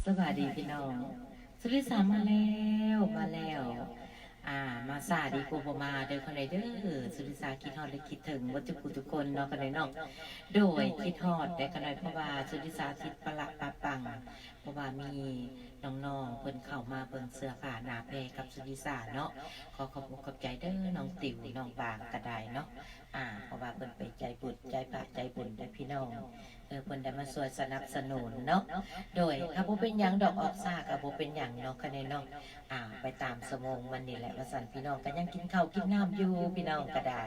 ສະບາຍດີພີ່ນ້ອງ ສຸລິສາມາແລ້ວ ມາແລ້ວ ອ່າ ມາຊ້າດີກວ່າບໍ່ມາເດີຂ້ານ້ອຍເດີ. ສຸລິສາຄິດຮອດ ແລະ ຄິດເຖິງໝົດທຸກຜູ້ທຸກຄົນເນາະຂ້ານ້ອຍເນາະ. ໂດຍ ຄິດຮອດເດີຂ້ານ້ອຍ ເພາະວ່າສຸລິສາຕິດປະລະປະປັງ ເພາະວ່າມີນ້ອງໆເພິ່ນເຂົ້າມາເບິ່ງເສື້ອຜ້າໜ້າແພກັບສຸລິສາເນາະ. ຂໍຂອບອົກຂອບໃຈເດີ ນ້ອງຕິວ ນ້ອງບາງກະໄດ້ເນາະ. ອ່າ ເພາະວ່າເພິ່ນໄປໃຈບຸນ ໃຈພະໃຈບຸນເດີພີ່ນ້ອງ ເອີ ເພິ່ນໄດ້ມາຊ່ວຍສະໜັບສະໜູນເນາະ. ໂດຍ ຖ້າບໍ່ເປັນຫຍັງດອກ ອອກຊ້າກໍບໍ່ເປັນຫຍັງເນາະ ຄະແນນເນາະ. ອ່າ ໄປຕາມຊົ່ວໂມງມັນນີ້ແຫຼະວ່າຊັ້ນ ພີ່ນ້ອງກໍຍັງກິນເຂົ້າກິນນ້ຳຢູ່ ພີ່ນ້ອງກໍໄດ້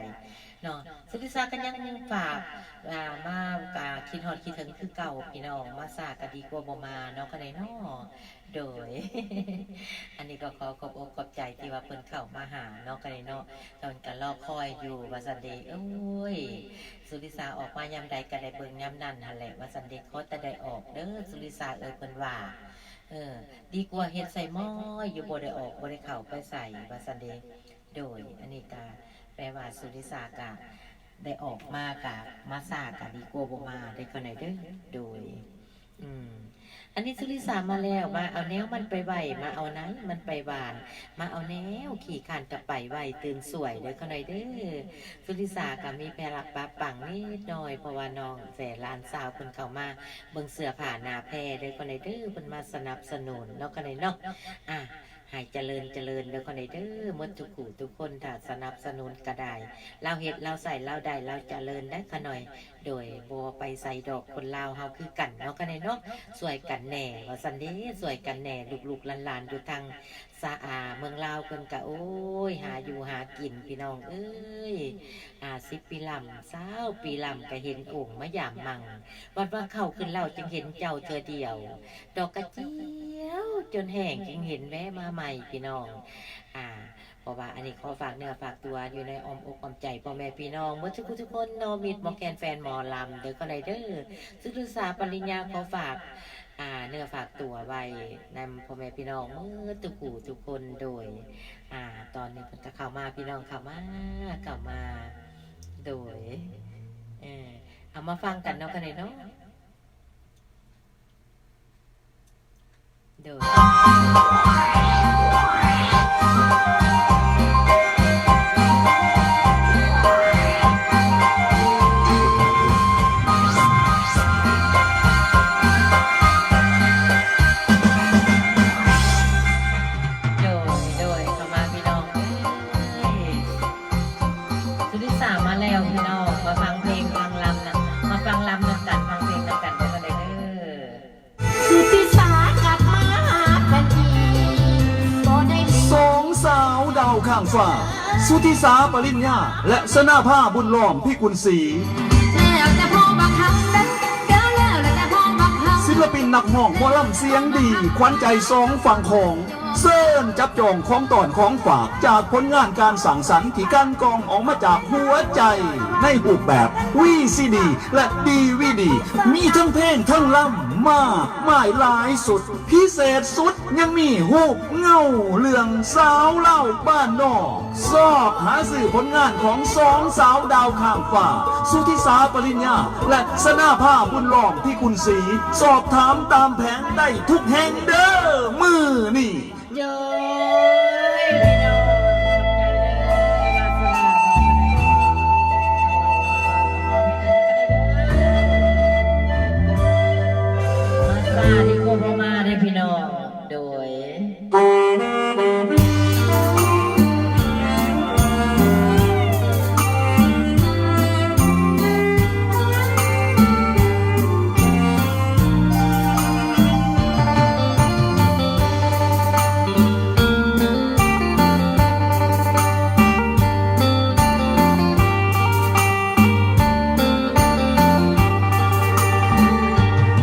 ເນາະ. ສຸລິສາກໍຍັງຝາກ ອ່າ ມາ ກະຄິດຮອດຄິດເຖິງຄືເກົ່າ ພີ່ນ້ອງ ມາຊ້າກໍດີກວ່າບໍ່ມາເນາະ ຄະແນນເນາະ. ໂດຍ ອັນນີ້ກໍຂໍຂອບອົກຂອບໃຈທີ່ວ່າເພິ່ນເຂົ້າມາຫາເນາະ ຄະແນນເນາະ. ເພິ່ນກໍລໍຄອຍຢູ່ວ່າຊັ້ນເດ. ໂອ້ຍ ສຸລິສາອອກມາຍາມໃດກໍໄດ້ເບິ່ງຍາມນັ້ນຫັ້ນແຫຼະວ່າຊັ້ນເດ. ຂໍແຕ່ໄດ້ອອກເດີສຸລິສາເອີຍ ເພິ່ນວ່າ ເອີ ດີກວ່າເຮັດໃສ່ໝ້ອຍຢູ່ ບໍ່ໄດ້ອອກ ບໍ່ໄດ້ເຂົ້າໄປໃສວ່າຊັ້ນເດ. ໂດຍ ອັນນີ້ກະແປວ່າສຸລິສາກະໄດ້ອອກມາ ກະມາຊ້າກະດີກວ່າບໍ່ມາເດີຂ້ານ້ອຍເດີ. ໂດຍ ອືມ ອັນນີ້ສຸລິສາມາແລ້ວ ມາເອົາແນວມັນໄປໄຫວ້ ມາເອົາໃນມັນໄປຫວ່ານ ມາເອົາແນວຂີ້ຄ້ານກະໄປໄຫວ້ຕື່ນສວຍເດີຂ້ານ້ອຍເດີ. ສຸລິສາກະມີພາລະປະປັງນິດໜ້ອຍ ເພາະວ່ານ້ອງແສນຫຼານສາວເພິ່ນເຂົ້າມາເບິ່ງເສື້ອຜ້າໜ້າແພເດີຂ້ານ້ອຍເດີ ເພິ່ນມາສະໜັບສະໜູນເນາະຂ້ານ້ອຍເນາະ. ອ່າ ໃຫ້ຈະເລີນຈະເລີນເດີຂ້ານ້ອຍເດີ ໝົດທຸກຜູ້ທຸກຄົນ ຖ້າສະໜັບສະໜູນກະໄດ້ ລາວເຮັດລາວໃຊ້ລາວໄດ້ ລາວຈະເລີນໄດ໋ຂ້ານ້ອຍ. ໂດຍ ບໍ່ໄປໃສດອກ ຄົນລາວເຮົາຄືກັນເນາະ ຄະແນນເນາະ. ຊ່ວຍກັນແດ່ວ່າຊັ້ນເດ ຊ່ວຍກັນແດ່ ລູກໆຫຼານໆຢູ່ທາງສະອາ ເມືອງລາວເພິ່ນກະ ໂອ້ຍ ຫາຢູ່ຫາກິນພີ່ນ້ອງເອີຍ. ອາ ສິບປີລຳ ຊາວປີລຳ ກະເຫັນໂອ່ງມາຢາມມັ່ງ ວັດວ່າເຂົ້າຂຶ້ນເລົ້າຈຶ່ງເຫັນເຈົ້າເທື່ອດຽວ ດອກກະຈຽວຈົນແຫ້ງຈຶ່ງເຫັນແວະມາໃໝ່ພີ່ນ້ອງ. ອາ ເພາະວ່າອັນນີ້ຂໍຝາກເນື້ອຝາກຕົວຢູ່ໃນອ້ອມອົກອ້ອມໃຈພໍ່ແມ່ພີ່ນ້ອງເບິດທຸກຜູ້ທຸກຄົນເນາະ ມິດໝໍແກນແຟນໝໍລຳເດີ ກໍໄດ້ເດີ. ສຸລິສາປະລິນຍາຂໍຝາກ ອ່າ ເນື້ອຝາກຕົວໄວ້ນຳພໍ່ແມ່ພີ່ນ້ອງເບິດທຸກຜູ້ທຸກຄົນ. ໂດຍ ອ່າ ຕອນນີ້ເພິ່ນກໍເຂົ້າມາ ພີ່ນ້ອງເຂົ້າມາ ເຂົ້າມາ. ໂດຍ ເອີ ເອົາມາຟັງກັນເນາະ ກໍໄດ້ເນາະ. ໂດຍ ໂດຍ ໂດຍ ເຂົ້າມາພີ່ນ້ອງເອີຍ. ສຸລິສາມາແລ້ວພີ່ນ້ອງ ມາຟັງເພງຟັງລຳນະ ມາຟັງລຳນຳກັນ ຟັງເພງນຳກັນເດີ ເດີ. ສຸທິສາກັບມາຫາກັນອີກ ບໍ່ໄດ້ ສອງສາວດາວຂ້າງຟ້າ ສຸທິສາ ປະລິນຍາ ແລະ ຊະນະພາ ບຸນລ້ອມ ພິກຸນສີ. ແລ້ວແຕ່ພໍ່ບັກຄຳເດີ ເດີ ແລ້ວແຕ່ພໍ່ບັກຄຳ. ສິລະປິນນັກຮ້ອງໝໍລຳສຽງດີ ຂວັນໃຈສອງຝັ່ງຂອງ ເຊີນຈັບຈອງຂອງຕ້ອນຂອງຝາກ ຈາກຜົນງານການສ້າງສັນທີ່ກັ່ນກອງອອກມາຈາກຫົວໃຈ ໃນຮູບແບບ ວີຊີດີ ແລະ ດີວີດີ ມີທັງເພງທັງລຳ ມາກມາຍຫຼາຍຊຸດ. ພິເສດສຸດ ຍັງມີຮູບເງົາເລື່ອງສາວລາວບ້ານນອກ. ຊອກຫາຊື້ຜົນງານຂອງສອງສາວດາວຂ້າງຟ້າ ສຸທິສາ ປະລິນຍາ ແລະ ຊະນາພາ ບຸນລ້ອມ ພິກຸນສີ. ສອບຖາມຕາມແຜງໄດ້ທຸກແຫ່ງເດີ ມື້ນີ້. ໂດຍ ພີ່ນ້ອງ ຂອບໃຈເດີ ວາສະໜາ ມາຊ້າດີກວ່າບໍ່ມາເດ້ພີ່ນ້ອງ. ໂດຍ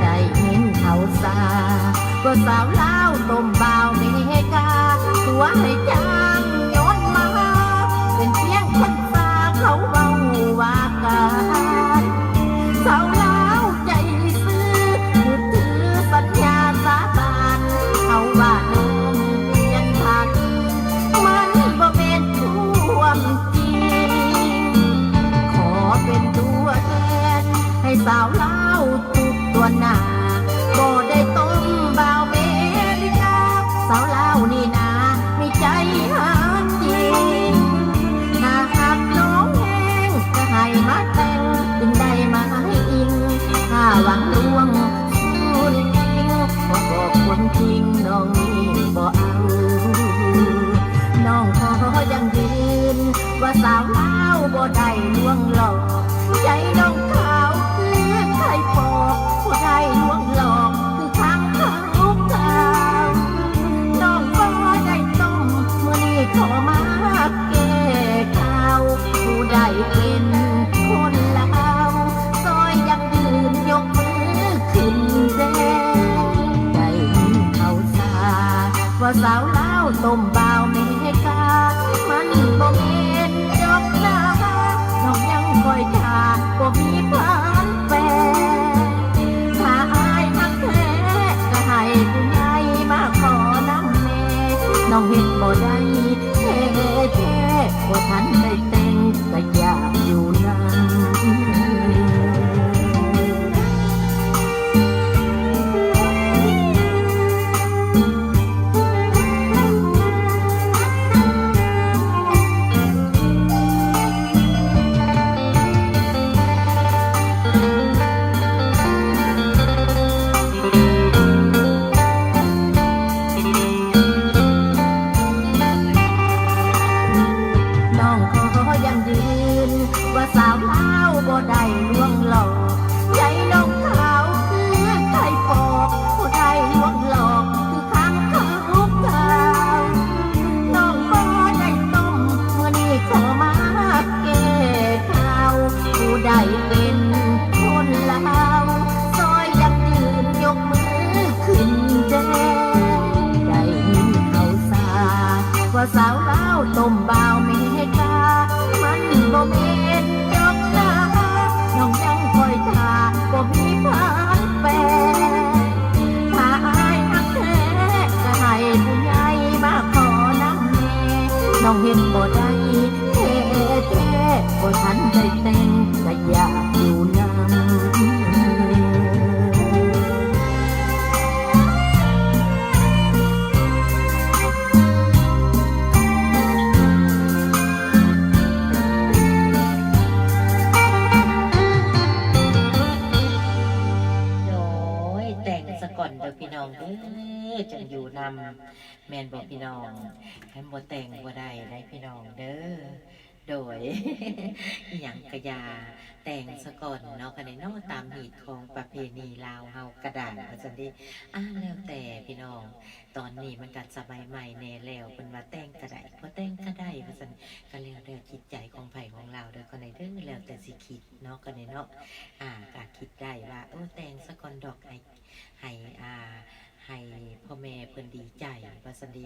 ໄດ້ຍິນຂ່າວສາ ວ່າສາວລາວຕົ້ມບ່າວເມກາ ຕົວໃຫ້ຈ້າງຍ້ອນມາ ເປັນພຽງຄົນຊາເຂົາເວົ້າວ່າກັນ. ສາວລາວໃຈຊື່ ຖື ຖືສັນຍາສາບານ ເຂົາວ່ານ້ອງປ່ຽນຜັນ ມັນບໍ່ແມ່ນຄວາມຈິງ. ຂໍເປັນຕົວແທນໃຫ້ສາວລາວທຸກຕົວໜ້າ ບໍ່ໄດ້ຕົ້ມບ່າວເມ ຈິງນ້ອງນີ້ບໍ່ເອົາ. ນ້ອງຂໍຢັ້ງຢືນວ່າສາວລາວບໍ່ໄດ້ລວງຫຼອກ, ໃຈນ້ອງຂາວຄືໄຂ່ຟອກ, ຜູ້ໃດລວງຫຼອກຄືຄ້າງຄາວຂາວ. ນ້ອງບໍ່ໄດ້ຕົ້ມ, ມື້ນີ້ຂໍມາແກ້ຂ່າວ, ຜູ້ໃດເປັນຄົນລາວ ຊ່ອຍຢັ້ງຢືນຍົກມືຂຶ້ນແດ່. ໄດ້ຍິນເຂົາສາ ວ່າສາວລາວຕົ້ມບ່າວເມກາ, ມັນບໍ່ແມ່ນດອກນາ, ນ້ອງຍັງຄອຍຖ້າ ບໍ່ມີຜ່ານແປ. ຖ້າອ້າຍຮັກແທ້ ກໍໃຫ້ຜູ້ໃຫຍ່ມາຂໍນຳແດ່, ນ້ອງເຮັດບໍ່ໄດ້ແທ້ໆ, ບໍ່ທັນໄດ້ແຕ່ງ ກະຢາກຢູ່ນຳ. ນ້ອງຂໍຢັ້ງຢືນວ່າສາວລາວບໍ່ໄດ້ລວງຫຼອກ, ໃຈນ້ອງຂາວຄືໄຂ່ຟອກ, ຜູ້ໃດລວງຫຼອກຄືຄ້າງຄາວຂາວ. ນ້ອງບໍ່ໄດ້ຕົ້ມ, ມື້ນີ້ຂໍມາແກ້ຂ່າວ, ຜູ້ໃດເປັນຄົນລາວ ຊ່ອຍຢັ້ງຢືນຍົກມືຂຶ້ນແດ່. ໄດ້ຍິນເຂົາສາ ວ່າສາວລາວຕົ້ມບ່າວເມກາ, ມັນບໍ່ແມ່ນດອກນາ, ນ້ອງຍັງຄອຍຖ້າ ບໍ່ມີຜ່ານແປ. ຖ້າອ້າຍຮັກແທ້ ກະໃຫ້ຜູ້ໃຫຍ່ມາຂໍນຳແດ່, ນ້ອງເຮັດບໍ່ໄດ້ແທ້ໆ, ບໍ່ທັນໄດ້ແຕ່ງ ກະຢາກຢູ່ນຳ. ໂອ້ຍ ແຕ່ງສາກ່ອນເດີພີ່ນ້ອງເດີ ຈັ່ງຢູ່ນຳ ແມ່ນບໍ່ພີ່ນ້ອງ? ຄັນບໍ່ແຕ່ງບໍ່ໄດ້ໄດ໋ພີ່ນ້ອງເດີ. ໂດຍ ອີ່ຫຍັງກະຢ່າ ແຕ່ງສາກ່ອນເນາະ ຄັນໄດ້ເນາະ ຕາມຮີດຂອງປະເພນີລາວເຮົາກະໄດ້ ວ່າຊັ້ນເດ. ອາ ແລ້ວແຕ່ພີ່ນ້ອງ ຕອນນີ້ມັນກະສະໄໝໃໝ່ແດ່ແລ້ວ ເພິ່ນວ່າແຕ່ງກະໄດ້ ບໍ່ແຕ່ງກະໄດ້ ວ່າຊັ້ນ. ກະແລ້ວແຕ່ຈິດໃຈຂອງໃຜຂອງລາວເດີ ຄັນໄດ້ເດີ ແລ້ວແຕ່ຊິຄິດເນາະ ຄັນໄດ້ເນາະ. ອາ ກະຄິດໄດ້ວ່າ ໂອ້ ແຕ່ງສາກ່ອນດອກ ໃຫ້ ໃຫ້ ອ່າ ໃຫ້ພໍ່ແມ່ເພິ່ນດີໃຈ ວ່າຊັ້ນເດ.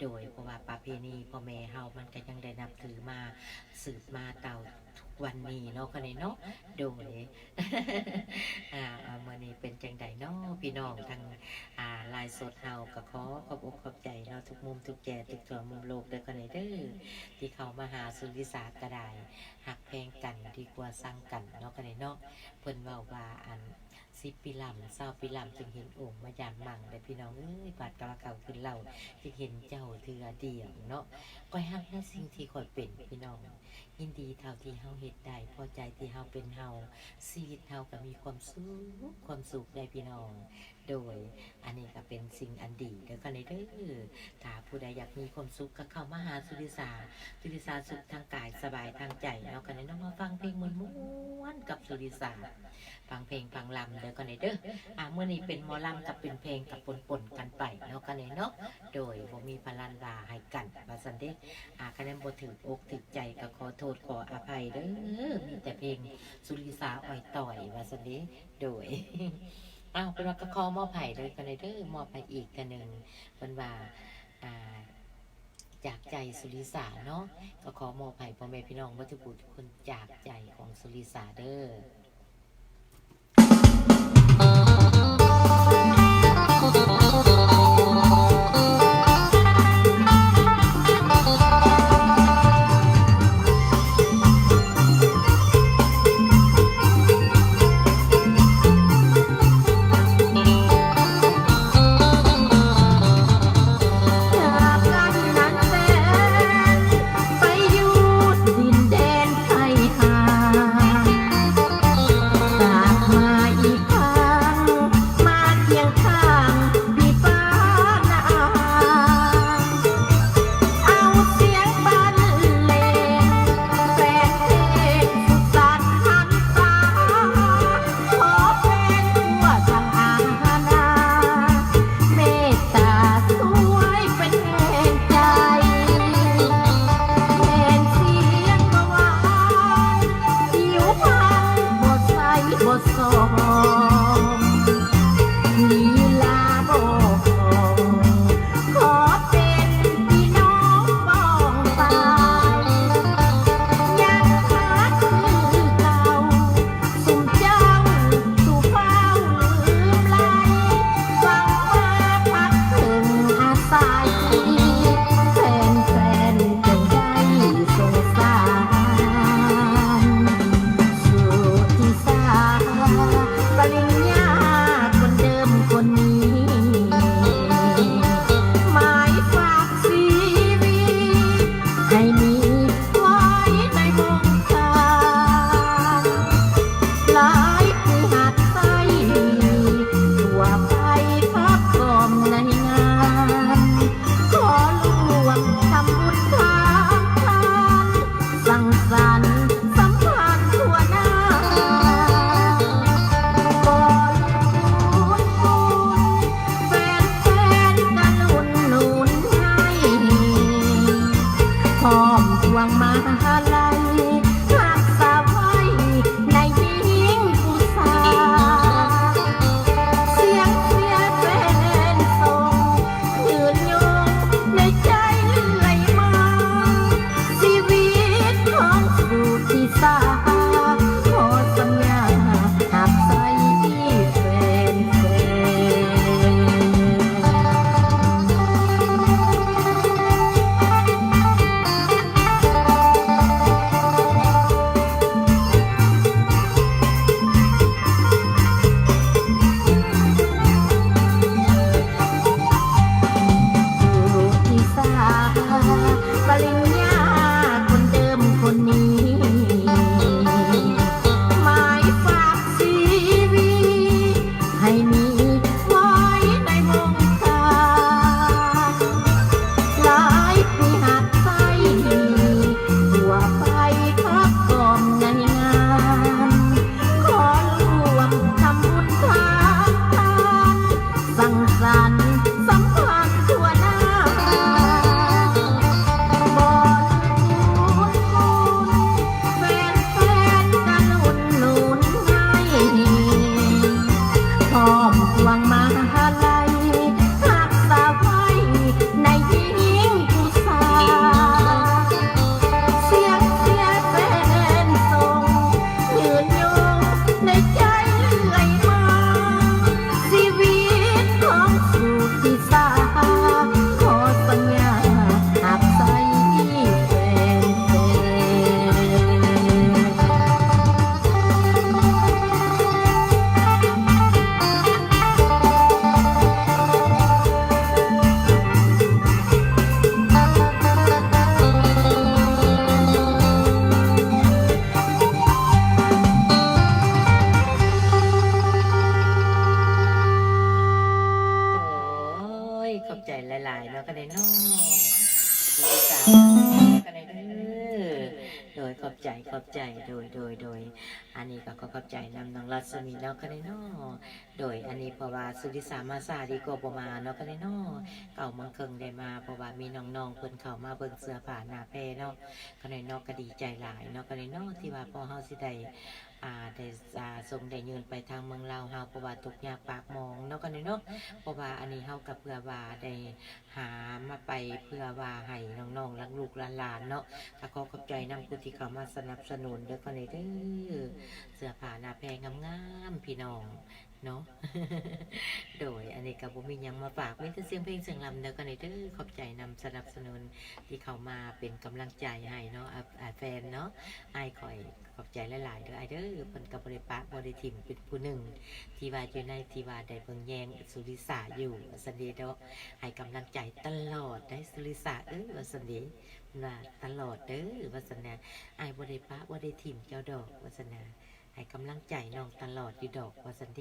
ໂດຍ ເພາະວ່າປະເພນີພໍ່ແມ່ເຮົາມັນກະຍັງໄດ້ນັບຖືມາ ສືບມາເຕົ້າທຸກວັນນີ້ເນາະ ຄັນນີ້ເນາະ. ໂດຍ ອ່າ ມື້ນີ້ເປັນຈັ່ງໃດເນາະ ພີ່ນ້ອງ ທາງ ອ່າ ໄລຟ໌ສົດເຮົາກະຂໍຂອບອົກຂອບໃຈເນາະ ທຸກມຸມທຸກແຈ ທຸກທົ່ວມຸມໂລກເດີ ຄັນນີ້ເດີ ທີ່ເຂົ້າມາຫາສຸລິສາກະໄດ້ ຮັກແພງກັນດີກວ່າຊັງກັນເນາະ ຄັນນີ້ເນາະ. ເພິ່ນເວົ້າວ່າ ອັນ ສິບປີລ້ຳ ຊາວປີລ້ຳ ຈຶ່ງເຫັນອົງມາຢາມໝັ່ງເດີພີ່ນ້ອງເອີຍ ບາດກະວ່າເຂົ້າຄືເລົ່າ ຈຶ່ງເຫັນເຈົ້າເທື່ອດຽວເນາະ. ຂ້ອຍຮັກໃນສິ່ງທີ່ຂ້ອຍເປັນພີ່ນ້ອງ ຍິນດີເທົ່າທີ່ເຮົາເຮັດໄດ້ ພໍໃຈທີ່ເຮົາເປັນເຮົາ ຊີວິດເຮົາກະມີຄວາມສຸກ ຄວາມສຸກໄດ໋ພີ່ນ້ອງ. ໂດຍ ອັນນີ້ກະເປັນສິ່ງອັນດີເດີ ຄັນນີ້ເດີ. ຖ້າຜູ້ໃດຢາກມີຄວາມສຸກກະເຂົ້າມາຫາສຸລິສາ ສຸລິສາສຸກທາງກາຍ ສະບາຍທາງໃຈເນາະ ຄັນນີ້ເນາະ. ມາຟັງເພງມ່ວນໆກັບສຸລິສາ ຟັງເພງຟັງລຳເດີ ຄັນນີ້ເດີ. ອາ ມື້ນີ້ເປັນໝໍລຳກັບເປັນເພງກະປົນໆກັນໄປເນາະ ຄັນນີ້ເນາະ. ໂດຍ ບໍ່ມີພະລັນວ່າໃຫ້ກັນ ວ່າຊັ້ນເດ. ອາ ຄັນແມ່ນບໍ່ຖືກອົກຖືກໃຈກະຂໍໂທດຂໍອະໄພເດີ ມີແຕ່ເພງສຸລິສາອ້ອຍຕ້ອຍ ວ່າຊັ້ນເດ. ໂດຍ ອ້າວ ເພິ່ນວ່າກະຂໍມອບໃຫ້ເດີ ຄັນນີ້ເດີ ມອບໃຫ້ອີກເທື່ອໜຶ່ງ ເພິ່ນວ່າ ອາ ຈາກໃຈສຸລິສາເນາະ ກະຂໍມອບໃຫ້ພໍ່ແມ່ພີ່ນ້ອງເບິດທຸກຜູ້ທຸກຄົນ ຈາກໃຈຂອງສຸລິສາເດີ. ຈາກກັນນັ້ນແສນ ໄປຢູ່ດິນແດນໄພຫາ ຂອບໃຈຫຼາຍໆເນາະ ກະໄດ້ເນາະ ໂດຍ ຂອບໃຈ ຂອບໃຈ ໂດຍ ໂດຍ ໂດຍ ອັນນີ້ກໍຂໍຂອບໃຈນຳນ້ອງລັດສະໝີເນາະ ກະໄດ້ເນາະ ໂດຍ ອັນນີ້ເພາະວ່າສຸລິສາມາຊ້າດີກວ່າບໍ່ມາເນາະ ກະໄດ້ເນາະ ເກົ້າໂມງເຄິ່ງໄດ້ມາ ເພາະວ່າມີນ້ອງໆເພິ່ນເຂົ້າມາເບິ່ງເສື້ອຜ້າໜ້າແພເນາະ ກະໄດ້ເນາະ ກະດີໃຈຫຼາຍເນາະ ກະໄດ້ເນາະ ທີ່ວ່າພວກເຮົາຊິໄດ້ ອ່າ ໄດ້ ອ່າ ສົ່ງໄດ້ຍື່ນໄປທາງເມືອງລາວເຮົາ ເພາະວ່າທຸກຍາກປາກໝອງເນາະ ກະໄດ້ເນາະ ເພາະວ່າອັນນີ້ເຮົາກະເພື່ອວ່າໄດ້ ຫາມາໄປເພື່ອວ່າໃຫ້ນ້ອງໆ ລັກລູກຫຼານໆເນາະ ກະຂໍຂອບໃຈນຳຜູ້ທີ່ເຂົ້າມາສະໜັບສະໜູນເດີ ກະໄດ້ເດີ ເສື້ອຜ້າໜ້າແພງາມໆ ພີ່ນ້ອງເນາະ ໂດຍ ອັນນີ້ກະບໍ່ມີຫຍັງມາຝາກ ມີແຕ່ສຽງເພງສຽງລຳເດີ ກະໄດ້ເດີ ຂອບໃຈນຳສະໜັບສະໜູນທີ່ເຂົ້າມາເປັນກຳລັງໃຈໃຫ້ເນາະ ອາ ອາ ແຟນເນາະ ອ້າຍຂ້ອຍ ຂອບໃຈຫຼາຍໆເດີອ້າຍເດີ ເພິ່ນກະບໍ່ໄດ້ປະບໍ່ໄດ້ຖິ້ມ ເປັນຜູ້ໜຶ່ງທີ່ວ່າຢູ່ໃນທີ່ວ່າໄດ້ເບິ່ງແຍງສຸລິສາຢູ່ວ່າຊັ້ນເດເນາະ ໃຫ້ກຳລັງໃຈຕະຫຼອດໄດ໋ສຸລິສາເອີຍວ່າຊັ້ນເດ ເພິ່ນວ່າຕະຫຼອດເດີວ່າຊັ້ນນະ ອ້າຍບໍ່ໄດ້ປະບໍ່ໄດ້ຖິ້ມເຈົ້າດອກວ່າຊັ້ນນະ ໃຫ້ກຳລັງໃຈນ້ອງຕະຫຼອດຢູ່ດອກວ່າຊັ້ນເດ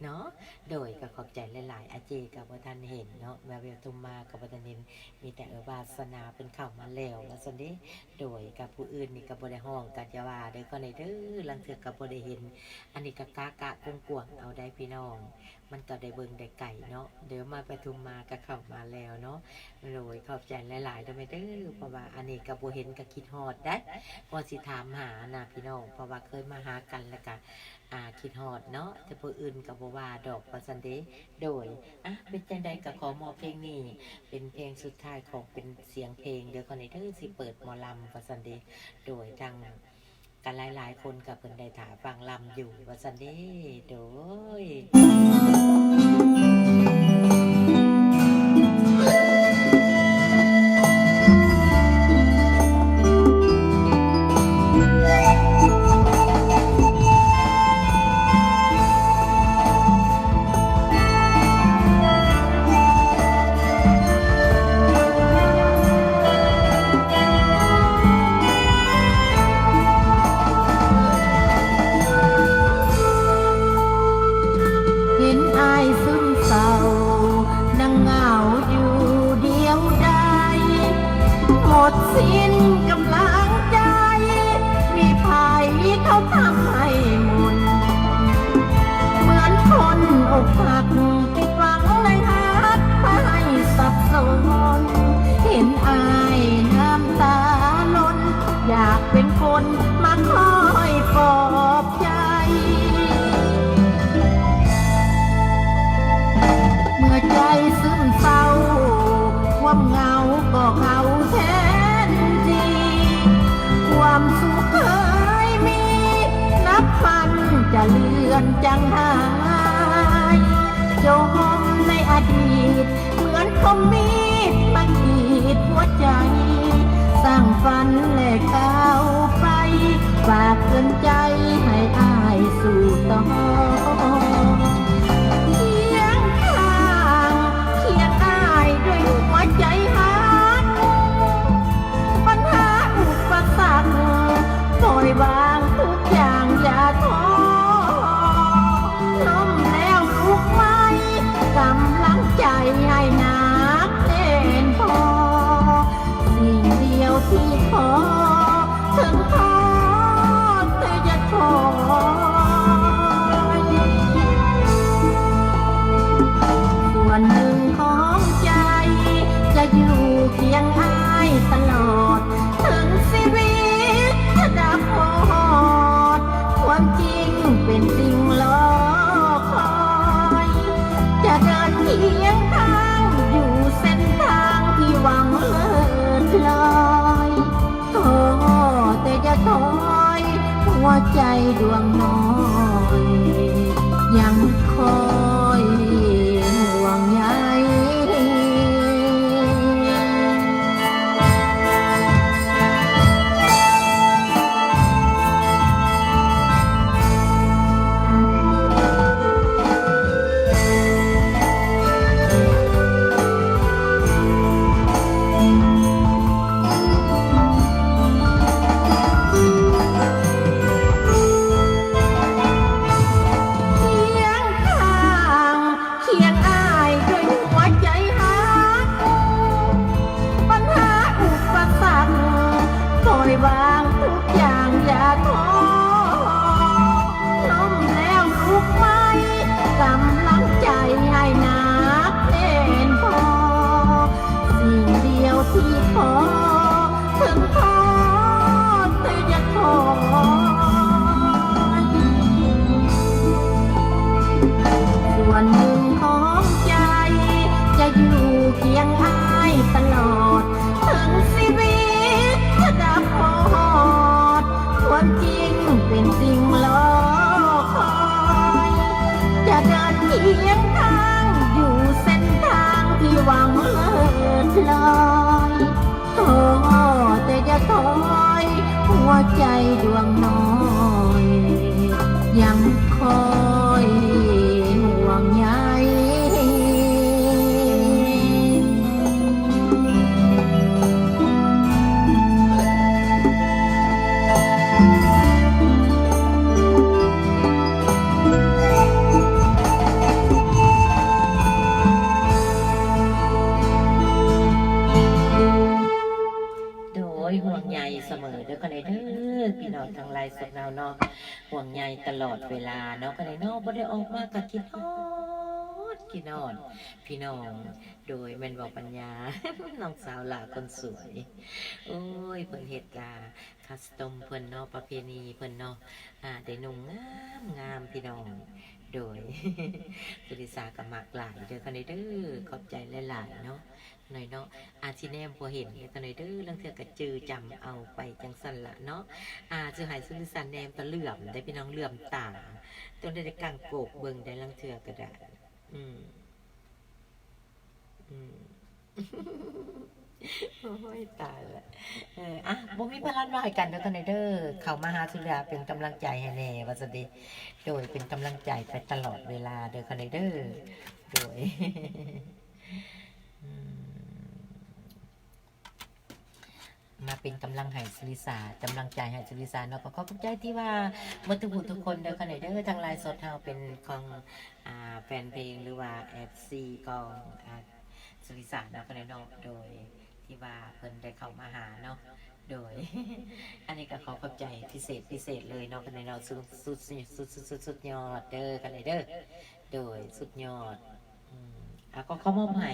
ເນາະ ໂດຍ ກະຂອບໃຈຫຼາຍໆ ອາເຈກະບໍ່ທັນເຫັນເນາະ ແວວໆທຸມມາກະບໍ່ທັນເຫັນ ມີແຕ່ ເອີ ວາສະໜາເພິ່ນເຂົ້າມາແລ້ວວ່າຊັ້ນເດ ໂດຍ ກະຜູ້ອື່ນນີ້ກະບໍ່ໄດ້ຮ້ອງກະຢ່າວ່າເດີ ກະໄດ້ເດີ ລາງເທື່ອກະບໍ່ໄດ້ເຫັນ ອັນນີ້ກະກະກະກວງໆເອົາໄດ໋ພີ່ນ້ອງ ມັນກະໄດ້ເບິ່ງໄດ້ໄກເນາະ ດຽວມາປະທຸມມາກະເຂົ້າມາແລ້ວເນາະ ໂດຍ ຂອບໃຈຫຼາຍໆເດີແມ່ເດີ ເພາະວ່າອັນນີ້ກະບໍ່ເຫັນກະຄິດຮອດໄດ໋ ວ່າຊິຖາມຫານະພີ່ນ້ອງ ເພາະວ່າເຄີຍມາຫາກັນລະກະ ອ່າ ຄິດຮອດເນາະ ແຕ່ຜູ້ອື່ນກະບໍ່ວ່າດອກວ່າຊັ້ນເດ ໂດຍ ອ່ະ ເປັນຈັ່ງໃດກະຂໍມອບເພງນີ້ ເປັນເພງສຸດທ້າຍຂອງ ເປັນສຽງເພງເດີ ກະໄດ້ເດີ ຊິເປີດໝໍລຳວ່າຊັ້ນເດ ໂດຍ ທັງ ກະຫຼາຍໆຄົນກະເພິ່ນໄດ້ຖ້າຟັງລຳຢູ່ວ່າຊັ້ນເດ ໂດຍ. ເຫັນອ້າຍຊຶມເສົ້າ ນັ່ງເຫງົາຢູ່ດຽວດາຍ ໝົດສິ້ນກຳລັງໃຈ ມີໃຜເຂົາທຳໃຫ້ໝຸ່ນ ເໝືອນຄົນອົກຫັກ ຫວັງໄດ້ຮັກພາໃຫ້ສັບສົນ ເຫັນອ້າຍນ້ຳຕາຫຼົ່ນ ຢາກເປັນຄົນມາຄອຍປອບໃຈ ເມື່ອໃຈຊຶມເສົ້າ ຄວາມເຫງົາກໍເຂົ້າແທນທີ່ ຄວາມສຸກເຄີຍມີ ນັບວັນຈະເລື່ອນຈາງຫາຍ ໂຍມໃນອະດີດ ເໝືອນຄົມມີດມາກຣີດຫົວໃຈ ສ້າງຝັນແລະກ້າວໄປ ຝາກເຕືອນໃຈໃຫ້ອ້າຍສູ້ຕໍ່ ຄຽງຂ້າງຄຽງອ້າຍດ້ວຍຫົວໃຈຮັກ ບັນຫາອຸປະສັກ ປ່ອຍວາງທຸກຢ່າງຢ່າທໍ້ ລົ້ມແລ້ວລຸກໃໝ່ ກຳລັງໃຈໃຫ້ໜັກແໜ້ນພໍ ສິ່ງດຽວທີ່ຂໍ ໃຫ້ ຢູ່ຄຽງອ້າຍຕະຫຼອດ ເຖິງຊີວິດຈະດັບຮອດ ຄວາມຈິງເປັນສິ່ງລໍຄອຍ ຈະເດີນຄຽງທາງ ຢູ່ເສັ້ນທາງທີ່ຫວັງເລີດລອຍ ທໍ້ແຕ່ຢ່າຖອຍ ຫົວໃຈດວງນ້ອຍ ຍັງຄອຍຫ່ວງໃຍ. ໂດຍ ຫ່ວງໃຍສະເໝີເດີ ຄະເນເດີ ພີ່ນ້ອງທາງໄລຟ໌ສົດເຮົາເນາະ ຫ່ວງໃຍຕະຫຼອດເວລາເນາະ ຄະເນເນາະ ບໍ່ໄດ້ອອກມາກະຄິດຮອດ ຄິດຮອດພີ່ນ້ອງ ໂດຍ ແມ່ນບໍ່ປັນຍາ ນ້ອງສາວຫຼ້າຄົນສວຍ ໂອ້ຍ ເພິ່ນເຮັດ ອ່າ ຄັສຕອມເພິ່ນເນາະ ປະເພນີເພິ່ນເນາະ ອ່າ ໄດ້ນຸ່ງງາມໆ ພີ່ນ້ອງ ໂດຍ ສຸລິສາກະມັກຫຼາຍເດີ ຄະເນເດີ ຂອບໃຈຫຼາຍໆເນາະ. ໜ້ອຍເນາະ ອາດຊິແນມບໍ່ເຫັນເດີ ຂະໜ້ອຍເດີ ລາງເທື່ອກະຈື່ຈຳເອົາໄປຈັ່ງຊັ້ນລະເນາະ ອາ ຊິໃຫ້ສຸລິສາແນມກະເຫຼື້ອມໄດ໋ພີ່ນ້ອງ ເຫຼື້ອມຕາ ຕ້ອງໄດ້ກັງໂກກເບິ່ງໄດ໋ ລາງເທື່ອກະໄດ້ ອືມ ອືມ ໂອ້ຍ ຕາຍລະ ເອີ ອະ ບໍ່ມີພະລັນວ່າໃຫ້ກັນເດີ ຂະໜ້ອຍເດີ ເຂົ້າມາຫາສຸລິສາເປັນກຳລັງໃຈໃຫ້ແດ່ ວ່າຊັ້ນເດ ໂດຍ ເປັນກຳລັງໃຈໄປຕະຫຼອດເວລາເດີ ຂະໜ້ອຍເດີ ໂດຍ. ອືມ ມາເປັນກຳລັງໃຫ້ສຸລິສາ ກຳລັງໃຈໃຫ້ສຸລິສາເນາະ ກໍຂໍຂອບໃຈທີ່ວ່າໝົດທຸກຜູ້ທຸກຄົນເດີ ຂະໜ້ອຍເດີ ທາງໄລຟ໌ສົດເຮົາເປັນຂອງ ອ່າ ແຟນເພງ ຫຼືວ່າ ເອັຟຊີ ຂອງ ອ່າ ສຸລິສາເນາະ ຂະໜ້ອຍເນາະ ໂດຍ ທີ່ວ່າເພິ່ນໄດ້ເຂົ້າມາຫາເນາະ ໂດຍ ອັນນີ້ກໍຂໍຂອບໃຈພິເສດ ພິເສດເລີຍເນາະ ຂະໜ້ອຍເນາະ ສຸດ ສຸດ ສຸດຍອດເດີ ຂະໜ້ອຍເດີ ໂດຍ ສຸດຍອດ. ອືມ ອ່າ ກໍຂໍມອບໃຫ້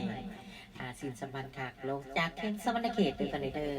ອ່າ ສິນສຳພັນຄັກໂລກຈາກແຂວງສະຫວັນນະເຂດເດີ ຂະໜ້ອຍເດີ.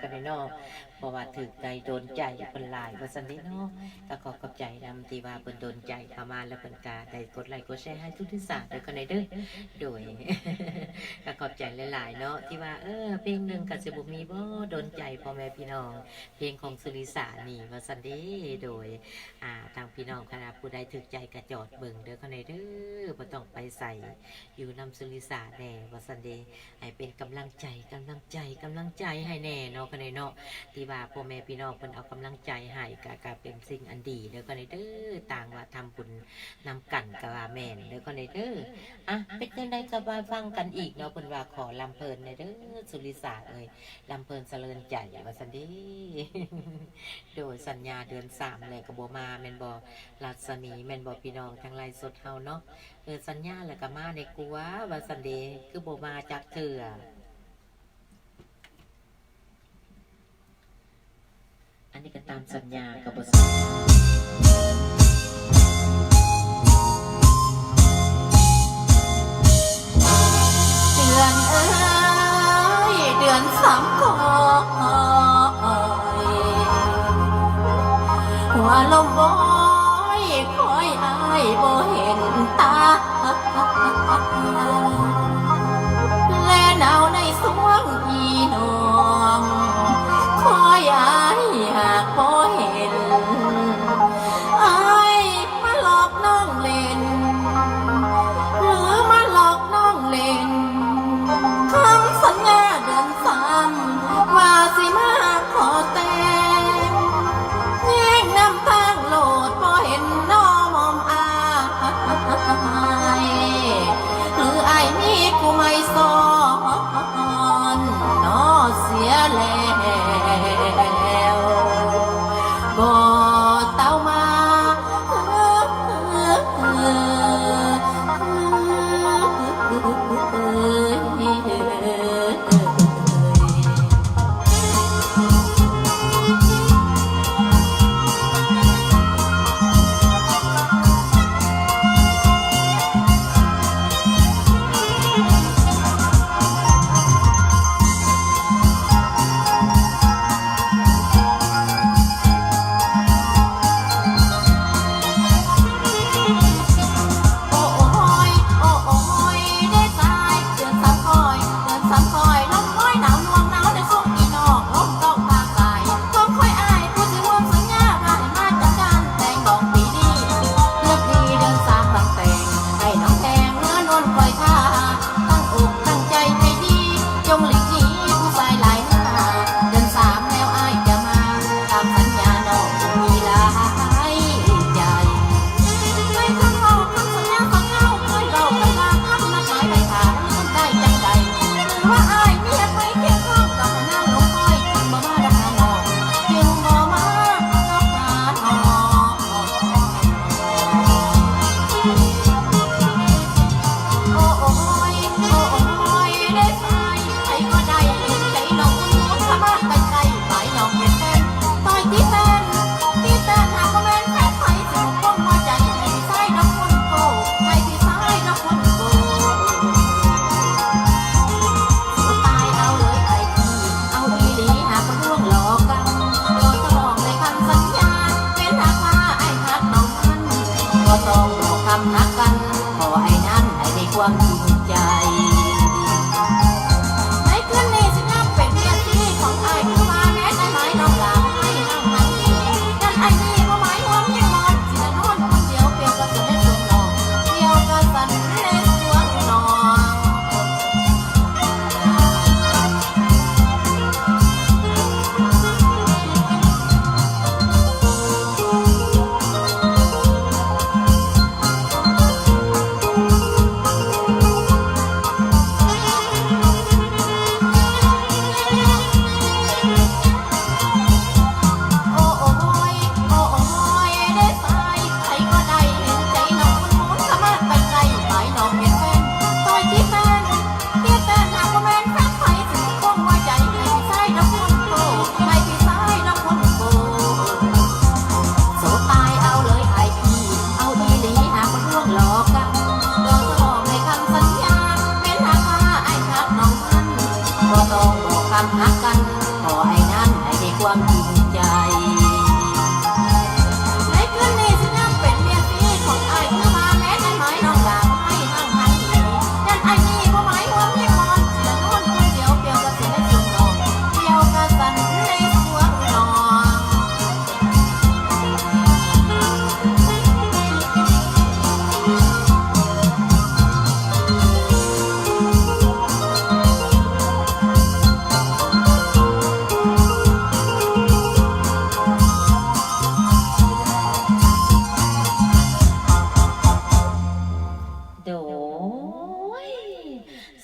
ກັນເນາະ ເພາະວ່າຖືກໃຈໂດນໃຈເພິ່ນຫຼາຍວ່າຊັ້ນເດເນາະ. ກໍຂໍຂອບໃຈນຳທີ່ວ່າເພິ່ນໂດນໃຈເຂົ້າມາ ແລ້ວເພິ່ນກໍໄດ້ກົດໄລກົດແຊໃຫ້ສຸລິສາເດີ ຂະແນນເດີ. ໂດຍ ກໍຂອບໃຈຫຼາຍໆເນາະ ທີ່ວ່າ ເອີ ເພງໜຶ່ງກໍຊິບໍ່ມີບໍ່ໂດນໃຈພໍ່ແມ່ພີ່ນ້ອງ ເພງຂອງສຸລິສານີ້ວ່າຊັ້ນເດ. ໂດຍ ອ່າ ທາງພີ່ນ້ອງຄະນະຜູ້ໃດຖືກໃຈກໍຈອດເບິ່ງເດີ ຂະແນນເດີ ບໍ່ຕ້ອງໄປໃສ ຢູ່ນຳສຸລິສາແດ່ວ່າຊັ້ນເດ. ໃຫ້ເປັນກຳລັງໃຈ ກຳລັງໃຈ ກຳລັງໃຈໃຫ້ແດ່ເນາະ ຂະແນນເນາະ. ທີ່ວ່າພໍ່ແມ່ພີ່ນ້ອງເພິ່ນເອົາກຳລັງໃຈໃຫ້ ກະ ກະເປັນສິ່ງອັນດີເດີ ຂະແນນເດີ. ຕ່າງວ່າທຳບຸນນຳກັນກະວ່າແມ່ນເດີ ຂະແນນເດີ. ອ່ະ ເປັນຈັ່ງໃດກໍມາຟັງກັນອີກເນາະ. ເພິ່ນວ່າຂໍລຳເພີນແດ່ເດີ ສຸລິສາເອີຍ ລຳເພີນສະເຫຼີນໃຈວ່າຊັ້ນເດ. ໂດຍ ສັນຍາເດືອນສາມແລ້ວກໍບໍ່ມາແມ່ນບໍ່ ລັດສະໝີ ແມ່ນບໍ່ ພີ່ນ້ອງທາງໄລຟ໌ສົດເຮົາເນາະ? ເອີ ສັນຍາແລ້ວກໍມາແດ່ກວ່າວ່າຊັ້ນເດ ຄືບໍ່ມາຈັກເທື່ອ. ອັນນີ້ກໍຕາມສັນຍາກໍບໍ່ ເດືອນເອີຍ ເດືອນສາມຂ້ອຍ ຫົວລົມໂອຍ ຄອຍອ້າຍບໍ່ເຫັນຕາ ແລນາວໃນສວງອີນ້ອງ ຄອຍອ້າຍຫາກບໍ່ເຫັນ ອ້າຍມາຫຼອກນ້ອງຫຼິ້ນ ຫຼືມາຫຼອກນ້ອງຫຼິ້ນ ຄຳສັນຍາເດືອນສາມ ວ່າຊິມາຂໍແຕ່ງ ແຍງນຳທາງໂລດ ບໍ່ເຫັນນ້ອງມອມອ້າຍ ຫຼືອ້າຍມີຜູ້ໃໝ່ຊ້ອນ ນ້ອເສຍແລ້ວ ບໍ່ເຕົ້າມາ.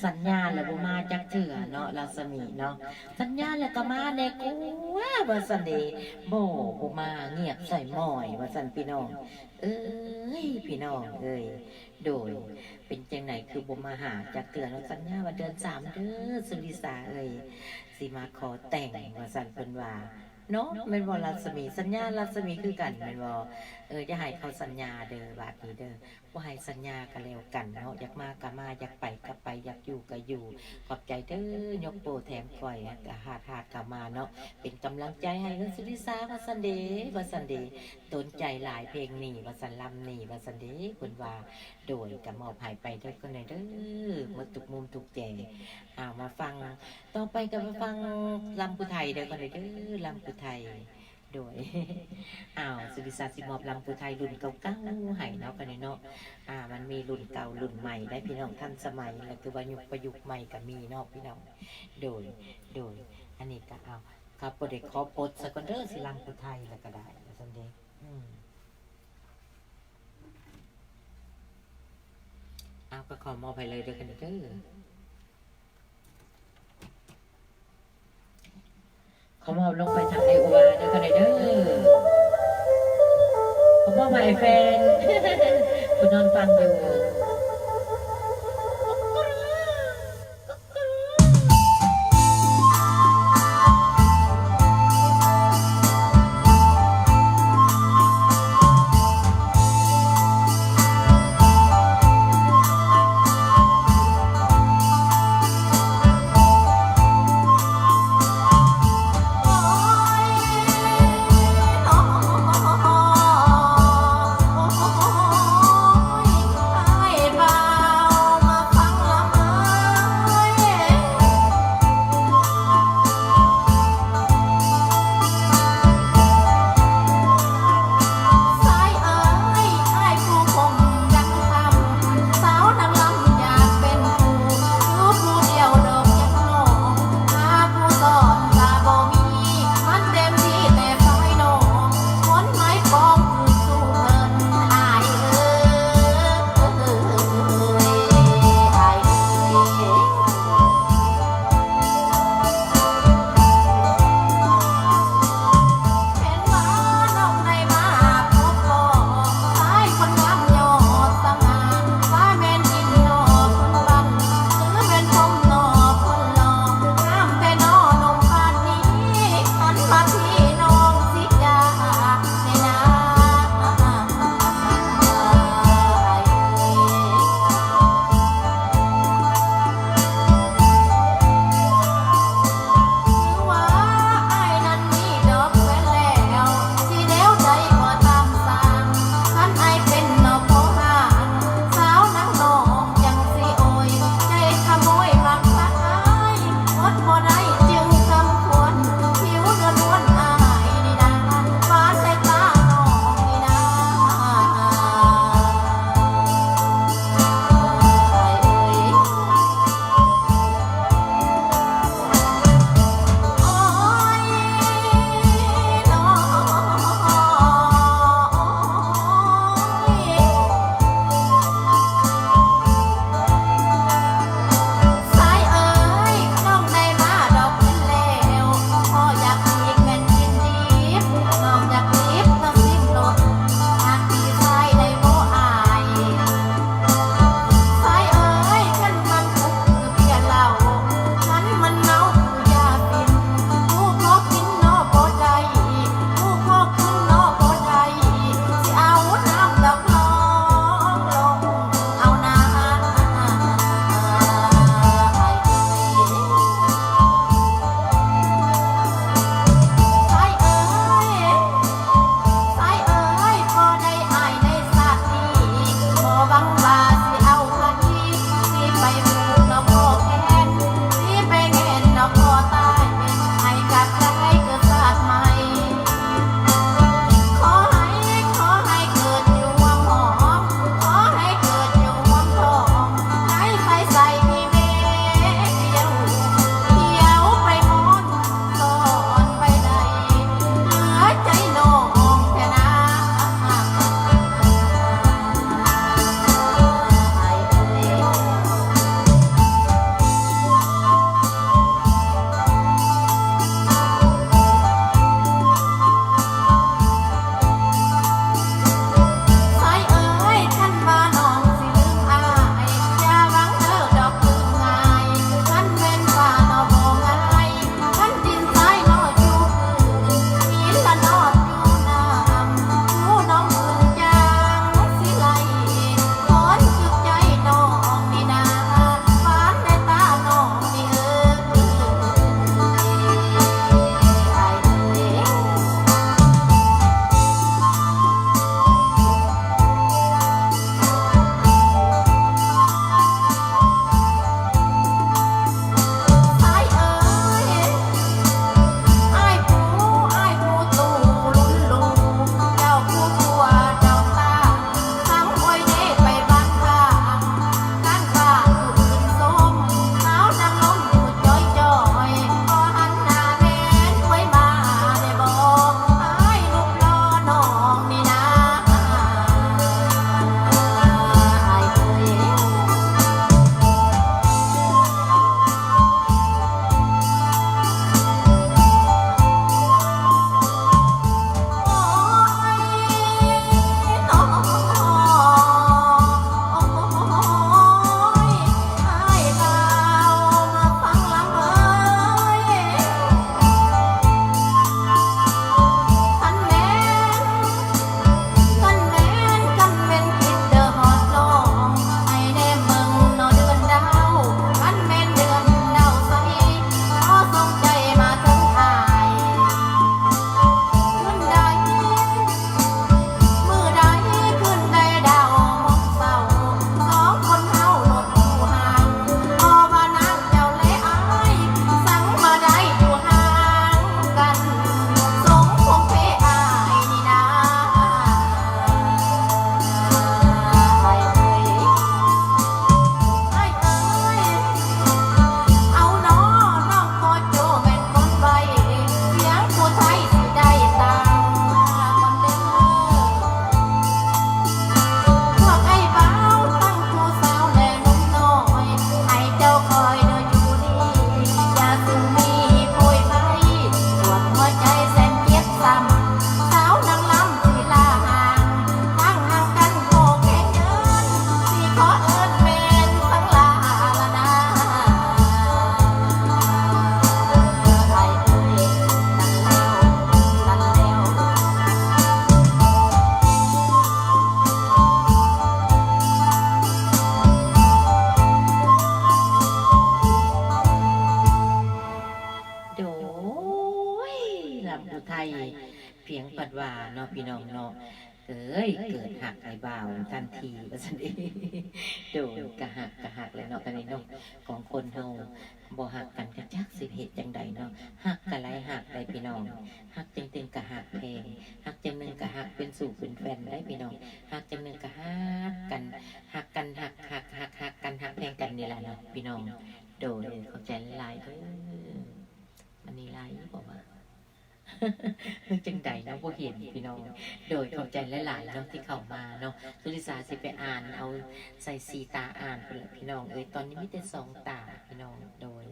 ສັນຍາແລ້ວບໍ່ມາຈັກເທື່ອເນາະ ລັດສະໝີເນາະ, ສັນຍາແລ້ວກໍມາແດ່ກວ່າ ວ່າຊັ້ນເດ. ບໍ່ ບໍ່ມາ ງຽບໃສ່ໝ້ອຍ ວ່າຊັ້ນພີ່ນ້ອງເອີຍ ພີ່ນ້ອງເອີຍ. ໂດຍ ເປັນຈັ່ງໃດຄືບໍ່ມາຫາຈັກເທື່ອເນາະ? ສັນຍາວ່າເດືອນສາມເດີ ສຸລິສາເອີຍ ຊິມາຂໍແຕ່ງ ວ່າຊັ້ນ ເພິ່ນວ່າເນາະ ແມ່ນບໍ່ ລັດສະໝີ? ສັນຍາ ລັດສະໝີ ຄືກັນແມ່ນບໍ່? ເອີ ຢ່າໃຫ້ເຂົາສັນຍາເດີ ບາດນີ້ເດີ. ບໍ່ໃຫ້ສັນຍາກໍແລ້ວກັນເນາະ, ຢາກມາກໍມາ ຢາກໄປກໍໄປ ຢາກຢູ່ກໍຢູ່. ຂອບໃຈເດີ ຍົກໂປ້ແຖມກ້ອຍ ຫາດໆ ເຂົ້າມາເນາະ ເປັນກຳລັງໃຈໃຫ້ເອື້ອຍສຸລິສາ ວ່າຊັ້ນເດ ວ່າຊັ້ນເດ. ໂດນໃຈຫຼາຍເພງນີ້ ວ່າຊັ້ນ ລຳນີ້ ວ່າຊັ້ນເດ ເພິ່ນວ່າ. ໂດຍ ກໍມອບໃຫ້ໄປເດີ ກໍແນ່ເດີ ໝົດທຸກມຸມທຸກແຈ. ເອົາ ມາຟັງ ຕໍ່ໄປກໍມາຟັງລຳຜູ້ໄທເດີ ກໍແນ່ເດີ ລຳຜູ້ໄທ. ໂດຍ ອ້າວ ສຸລິສາຊິມອບລຳຜູ້ໄທລຸ້ນເກົ່າໆໃຫ້ເນາະ ກໍແນ່ເນາະ. ອ່າ ມັນມີລຸ້ນເກົ່າລຸ້ນໃໝ່ໄດ໋ພີ່ນ້ອງ ທັນສະໄໝ ແລະ ຖືວ່າຍຸກປະຍຸກໃໝ່ກໍມີເນາະພີ່ນ້ອງ. ໂດຍ ໂດຍ ອັນນີ້ກໍເອົາ ຂ້າບໍ່ໄດ້ຂໍປົດສາກ່ອນເດີ ຊິລຳຜູ້ໄທແລ້ວກໍໄດ້ ວ່າຊັ້ນເດ. ອືມ ເອົາ ກໍຂໍມອບໃຫ້ເລີຍເດີ ກັນເດີ. ຂໍມອບລົງໄປທາງເອໂອອາເດີ ກັນເດີ. ຂໍມອບໃຫ້ແຟນ ເພິ່ນນອນຟັງຢູ່. ພຽງພັດວ່າເນາະ ພີ່ນ້ອງເນາະ ເອີຍ ເກີດຮັກອ້າຍບ່າວທັນທີວ່າຊັ້ນເດ. ໂດຍ ກະຮັກ ກະຮັກແຫຼະເນາະ ກະນີ້ເນາະ ຂອງຄົນເຮົາ ບໍ່ຮັກກັນກະຈັກຊິເຮັດຈັ່ງໃດເນາະ. ຮັກກະໄດ້ຮັກໄດ໋ພີ່ນ້ອງ ຮັກຈັ່ງໜຶ່ງກະຮັກແພງ ຮັກຈັ່ງໜຶ່ງກະຮັກເປັນຊູ່ເປັນແຟນໄດ໋ພີ່ນ້ອງ ຮັກຈັ່ງໜຶ່ງກະຮັກກັນ ຮັກກັນ ຮັກ ຮັກ ຮັກກັນ ຮັກແພງກັນນີ້ລະເນາະພີ່ນ້ອງ. ໂດຍ ຂອບໃຈຫຼາຍໆເດີ. ມັນນີ້ຫຼາຍຢູ່ບໍ່ວະ ຈັ່ງໃດເນາະ ບໍ່ເຫັນພີ່ນ້ອງ. ໂດຍ ຂອບໃຈຫຼາຍໆເນາະທີ່ເຂົ້າມາເນາະ. ສຸລິສາຊິໄປອ່ານເອົາໃສ່ສີ່ຕາອ່ານພຸ້ນແຫຼະພີ່ນ້ອງເອີຍ. ຕອນນີ້ມີແຕ່ສອງຕາພີ່ນ້ອງ. ໂດຍ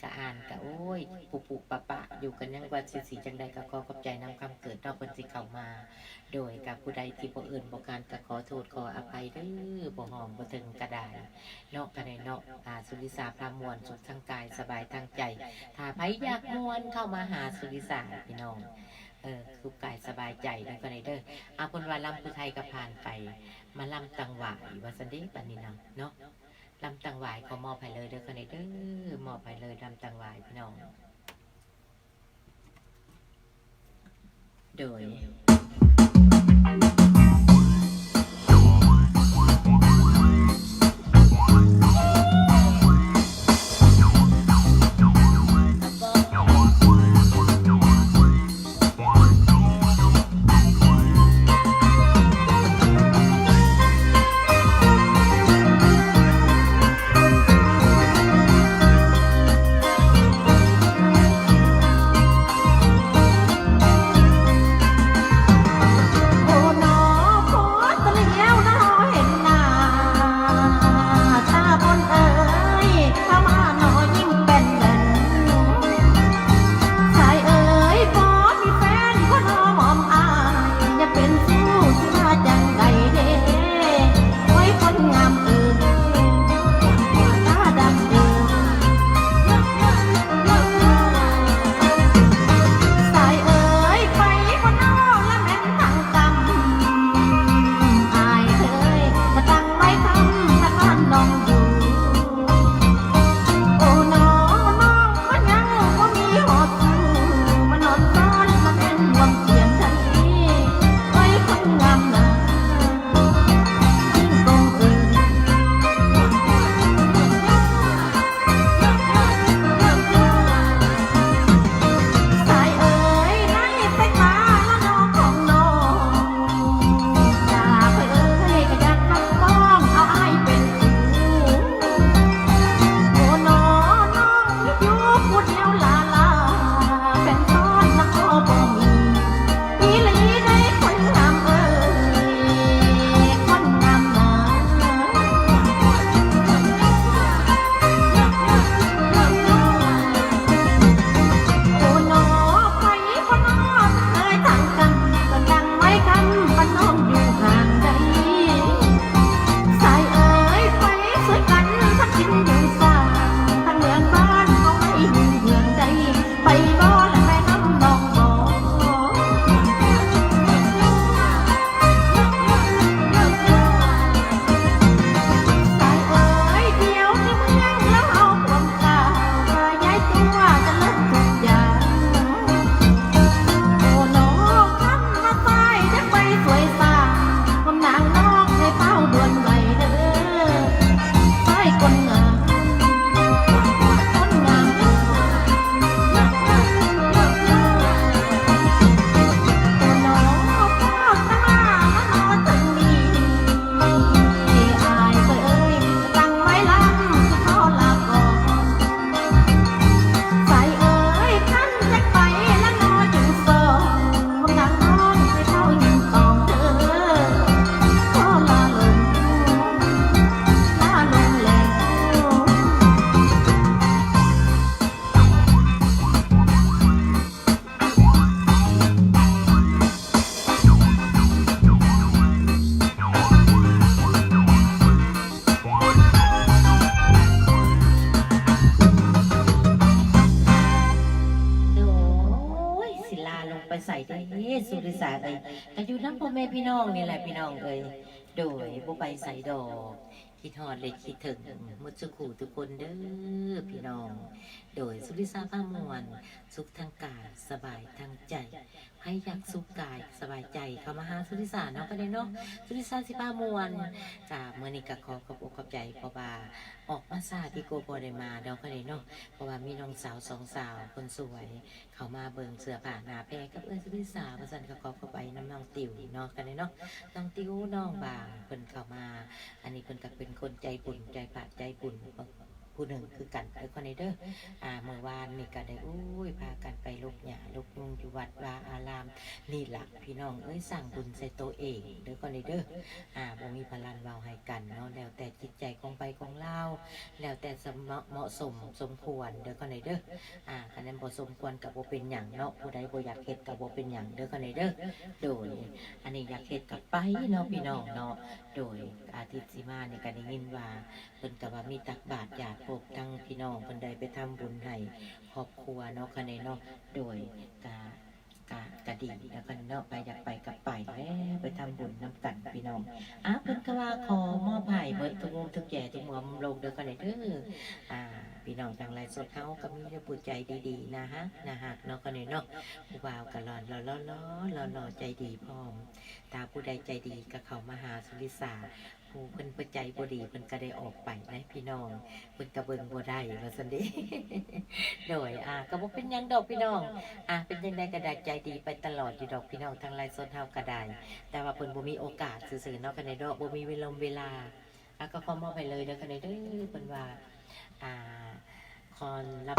ກະອ່ານກະ ໂອ້ຍ ປຸໆປະໆຢູ່ ກະຍັງວ່າຊິ ຊິຈັ່ງໃດ ກະຂໍຂອບໃຈນຳຄຳເກີດເນາະ ເພິ່ນຊິເຂົ້າມາ. ໂດຍ ກະຜູ້ໃດທີ່ບໍ່ເອີ້ນບໍ່ການ ກະຂໍໂທດຂໍອະໄພເດີ ບໍ່ຮອດບໍ່ເຖິງກະໄດ້ເນາະ ກະໄດ້ເນາະ. ອາ ສຸລິສາພາມ່ວນ ສຸກທັງກາຍສະບາຍທັງໃຈ. ຖ້າໃຜຢາກມ່ວນເຂົ້າມາຫາສຸລິສາພີ່ນ້ອງ ເອີ ສຸກກາຍສະບາຍໃຈເດີ ກະໄດ້ເດີ. ອາ ເພິ່ນວ່າລຳຜູ້ໄທກະຜ່ານໄປ ມາລຳຕັງຫວາຍວ່າຊັ້ນເດ. ບັດນີ້ນະເນາະ ລຳຕັງຫວາຍ ຂໍມອບໃຫ້ເລີຍເດີ ກະໄດ້ເດີ ມອບໃຫ້ເລີຍລຳຕັງຫວາຍພີ່ນ້ອງ. ໂດຍ ໂອ້ຍ ຊິລາລົງໄປໃສເດ ສຸລິສາເອີຍ ກະຢູ່ນຳພໍ່ແມ່ພີ່ນ້ອງນີ້ແຫຼະພີ່ນ້ອງເອີຍ. ໂດຍ ບໍ່ໄປໃສດອກ ຄິດຮອດ ແລະ ຄິດເຖິງໝົດສູ່ຄູ່ທຸກຄົນເດີພີ່ນ້ອງ. ໂດຍ ສຸລິສາພາມ່ວນ ສຸກທັງກາຍສະບາຍທັງໃຈ. ໃຜຢາກສຸກກາຍສະບາຍໃຈ ເຂົ້າມາຫາສຸລິສາເນາະ ຄະເນເນາະ. ສຸລິສາຊິພາມ່ວນ. ກະມື້ນີ້ກະຂໍຂອບອົກຂອບໃຈ ເພາະວ່າອອກມາຊ້າ ທີ່ໂກບໍ່ໄດ້ມາເນາະ ຄະເນເນາະ. ເພາະວ່າມີນ້ອງສາວສອງສາວຄົນສວຍ ເຂົ້າມາເບິ່ງເສື້ອຜ້າໜ້າແພກັບເອື້ອຍສຸລິສາ ວ່າຊັ້ນ. ກະຂໍຂອບໃຈນຳນ້ອງຕິວເນາະ ຄະເນເນາະ. ນ້ອງຕິວ ນ້ອງບາງ ເພິ່ນເຂົ້າມາ ອັນນີ້ເພິ່ນກະເປັນຄົນໃຈບຸນ ໃຈພະໃຈບຸນ ຜູ້ໜຶ່ງຄືກັນເດີ ຄະເນເດີ. ອ່າ ມື້ວານນີ້ກະໄດ້ ໂອ້ຍ ພາກັນໄປຫຼົບຫຍ້າຫຼົບຍຸງຢູ່ວັດວາອາລາມນີ້ລະ ພີ່ນ້ອງເອີຍ. ສ້າງບຸນໃສ່ໂຕເອງເດີ ຄະເນເດີ. ອ່າ ບໍ່ມີພະລັນເວົ້າໃຫ້ກັນເນາະ ແລ້ວແຕ່ຈິດໃຈຂອງໃຜຂອງລາວ ແລ້ວແຕ່ສະເໝາະ ເໝາະສົມສົມຄວນເດີ ຄະເນເດີ. ອ່າ ຄັນແມ່ນບໍ່ສົມຄວນກະບໍ່ເປັນຫຍັງເນາະ ຜູ້ໃດບໍ່ຢາກເຮັດກະບໍ່ເປັນຫຍັງເດີ ຄະເນເດີ. ໂດຍ ອັນນີ້ຢາກເຮັດກະໄປເນາະ ພີ່ນ້ອງເນາະ. ໂດຍ ອາທິດຊິມານີ້ກະໄດ້ຍິນວ່າ ເພິ່ນກະວ່າມີຕັກບາດຍາດພົບ ທັງພີ່ນ້ອງເພິ່ນໄດ້ໄປທຳບຸນໃຫ້ຄອບຄົວເນາະ ຄະເນເນາະ. ໂດຍ ກະ ກະ ກະດີເນາະ ຄະເນເນາະ. ໃຜຢາກໄປກະໄປແຫຼະ ໄປທຳບຸນນຳກັນ ພີ່ນ້ອງ. ອ່າ ເພິ່ນກະວ່າຂໍມອບໃຫ້ເບິດທຸກມຸມທຸກແຈທຸກມຸມໂລກເດີ ຄະເນເດີ. ອ່າ ພີ່ນ້ອງທາງໄລຟ໌ສົດເຮົາກະມີແຕ່ຜູ້ໃຈດີໆ ໜ້າຮັກ ໜ້າຮັກເນາະ ຄະເນເນາະ. ຜູ້ບ່າວກະຫຼໍ່ໆ ຫຼໍ່ໆ ໃຈດີພ້ອມ. ຖ້າຜູ້ໃດໃຈດີກະເຂົ້າມາຫາສຸລິສາ ຜູ້ເພິ່ນບໍ່ໃຈບໍ່ດີເພິ່ນກະໄດ້ອອກໄປໄດ໋ ພີ່ນ້ອງ. ເພິ່ນກະເບິ່ງບໍ່ໄດ້ວ່າຊັ້ນເດ. ໂດຍ ອ່າ ກະບໍ່ເປັນຫຍັງດອກ ພີ່ນ້ອງ. ອ່າ ເປັນຈັ່ງໃດກະໄດ້ ໃຈດີໄປຕະຫຼອດຢູ່ດອກ ພີ່ນ້ອງທາງໄລຟ໌ສົດເຮົາກະໄດ້ ແຕ່ວ່າເພິ່ນບໍ່ມີໂອກາດຊື່ໆເນາະ ຄະເນເນາະ. ບໍ່ມີເວລົມເວລາ. ອ່າ ກະຂໍມອບໃຫ້ເລີຍເດີ ຄະເນເດີ. ເພິ່ນວ່າ ອ່າ ຄອນລະ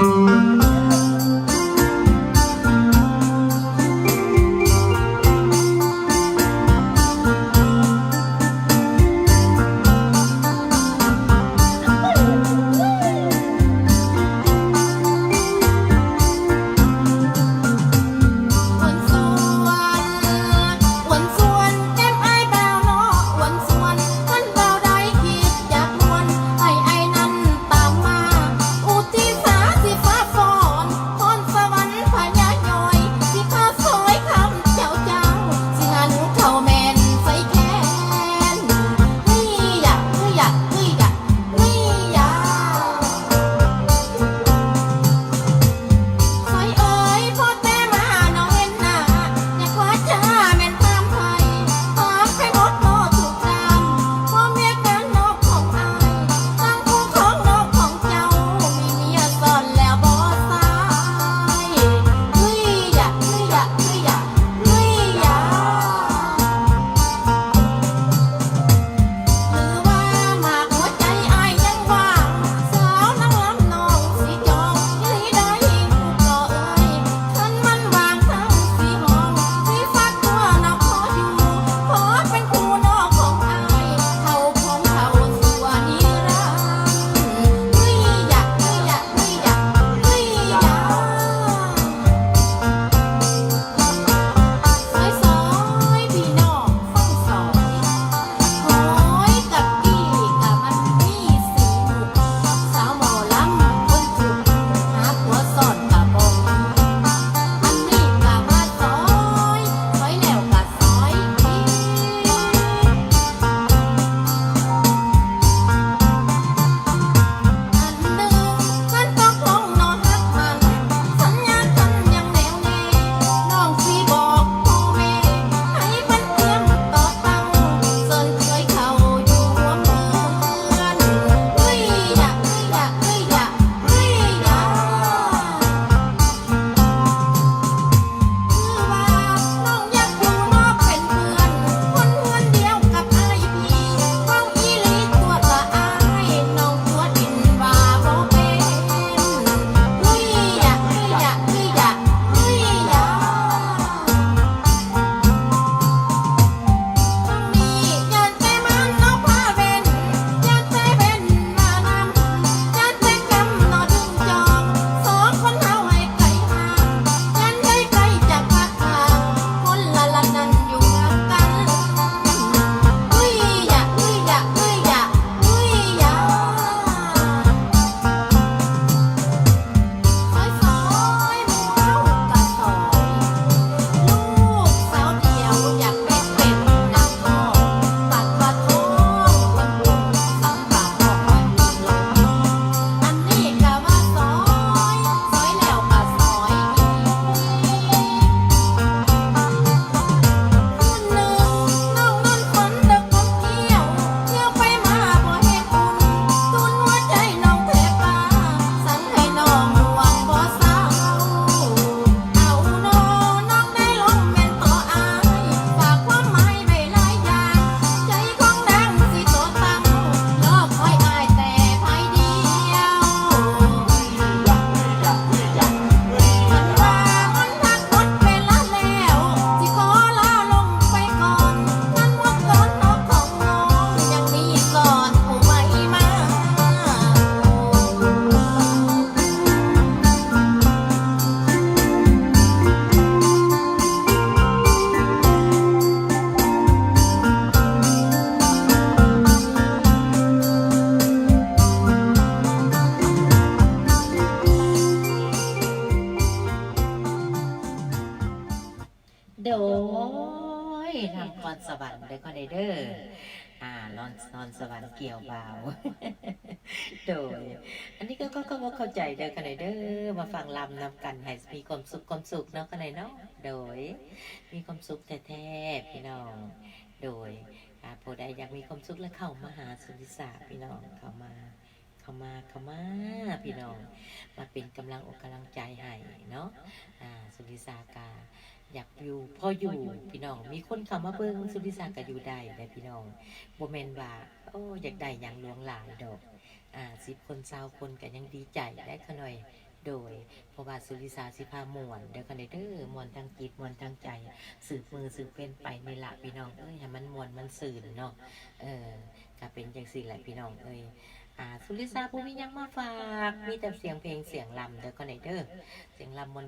ສະຫວັນເດີ ຂອງໃດເດີ ອາ ລອນ ລອນສະຫວັນກ່ຽວບ່າວ ໂດຍ ອັນນີ້ກໍ ກໍ ກໍບໍ່ເຂົ້າໃຈເດີ ຂອງໃດເດີ ມາຟັງລຳນຳກັນ ໃຫ້ມີຄວາມສຸກ ຄວາມສຸກເນາະ ຂອງໃດເນາະ ໂດຍ ມີຄວາມສຸກແທ້ໆ ພີ່ນ້ອງ ໂດຍ ອາ ຜູ້ໃດຢາກມີຄວາມສຸກ ແລະ ເຂົ້າມາຫາສຸລິສາ ພີ່ນ້ອງ ເຂົ້າມາ ເຂົ້າມາ ເຂົ້າມາ ພີ່ນ້ອງ ມາເປັນກຳລັງອົກກຳລັງໃຈໃຫ້ເນາະ ອາ ສຸລິສາກະຢາກຢູ່ ພໍຢູ່ ພີ່ນ້ອງ ມີຄົນເຂົ້າມາເບິ່ງ ສຸລິສາກະຢູ່ໄດ້ເດ້ ພີ່ນ້ອງ ບໍ່ແມ່ນວ່າ ໂອ້ ຢາກໄດ້ຫຍັງຫຼວງຫຼາຍດອກ ອາ ສິບຄົນ ຊາວຄົນ ກະຍັງດີໃຈໄດ້ຂະໜ່ອຍ ໂດຍ ເພາະວ່າສຸລິສາຊິພາມ່ວນເດີ ຂະໜ່ອຍເດີ ມ່ວນທາງຈິດ ມ່ວນທາງໃຈ ສືບມື້ສືບເວັນໄປນີ້ລະ ພີ່ນ້ອງເອີຍ ໃຫ້ມັນມ່ວນມັນຊື່ນເນາະ ເອີ ກະເປັນຈັ່ງຊີ້ແຫຼະ ພີ່ນ້ອງເອີຍ ອາ ສຸລິສາບໍ່ມີຫຍັງມາຝາກ ມີແຕ່ສຽງເພງສຽງລຳເດີ ຂະໜ່ອຍເດີ ສຽງລຳມ່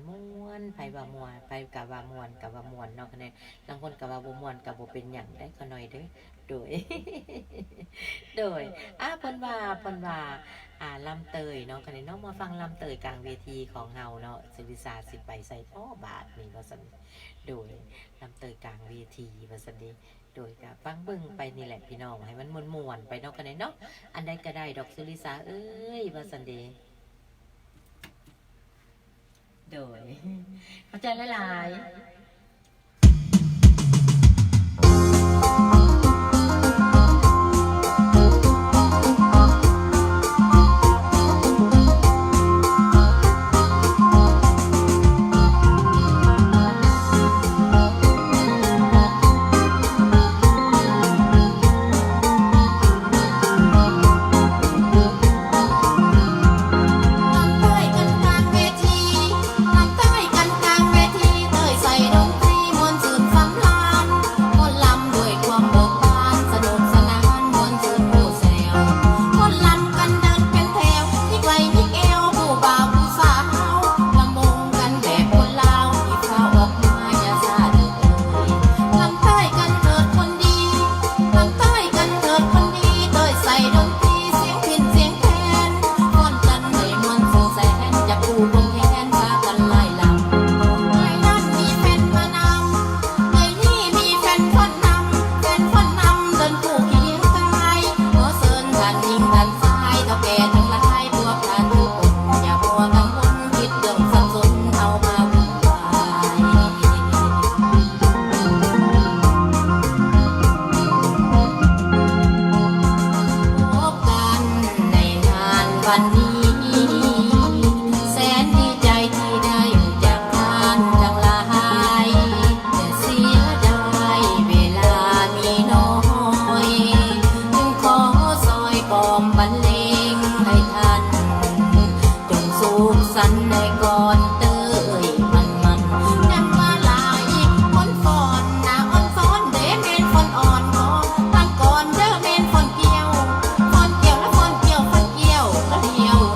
ວນໆ ໃຜວ່າມ່ວນ ໃຜກະວ່າມ່ວນ ກະວ່າມ່ວນເນາະ ຂະໜ່ອຍ ລາງຄົນກະວ່າບໍ່ມ່ວນ ກະບໍ່ເປັນຫຍັງໄດ໋ ຂະໜ່ອຍເດີ ໂດຍ ໂດຍ ອາ ເພິ່ນວ່າ ເພິ່ນວ່າ ອາ ລຳເຕີຍເນາະ ຂະໜ່ອຍເນາະ ມາຟັງລຳເຕີຍກາງເວທີຂອງເຮົາເນາະ ສຸລິສາຊິໄປໃສພໍ້ບາດນີ້ ວ່າຊັ້ນ ໂດຍ ລຳເຕີຍກາງເວທີ ວ່າຊັ້ນເດ ໂດຍ ກະຟັງເບິ່ງໄປນີ້ແຫຼະ ພີ່ນ້ອງ ໃຫ້ມັນມ່ວນໆ ໄປເນາະ ຂະໜ່ອຍເນາະ ອັນໃດກະໄດ້ດອກ ສຸລິສາເອີຍ ວ່າຊັ້ນເດ ໂດຍ ຂອບໃຈຫຼາຍໆ. ເ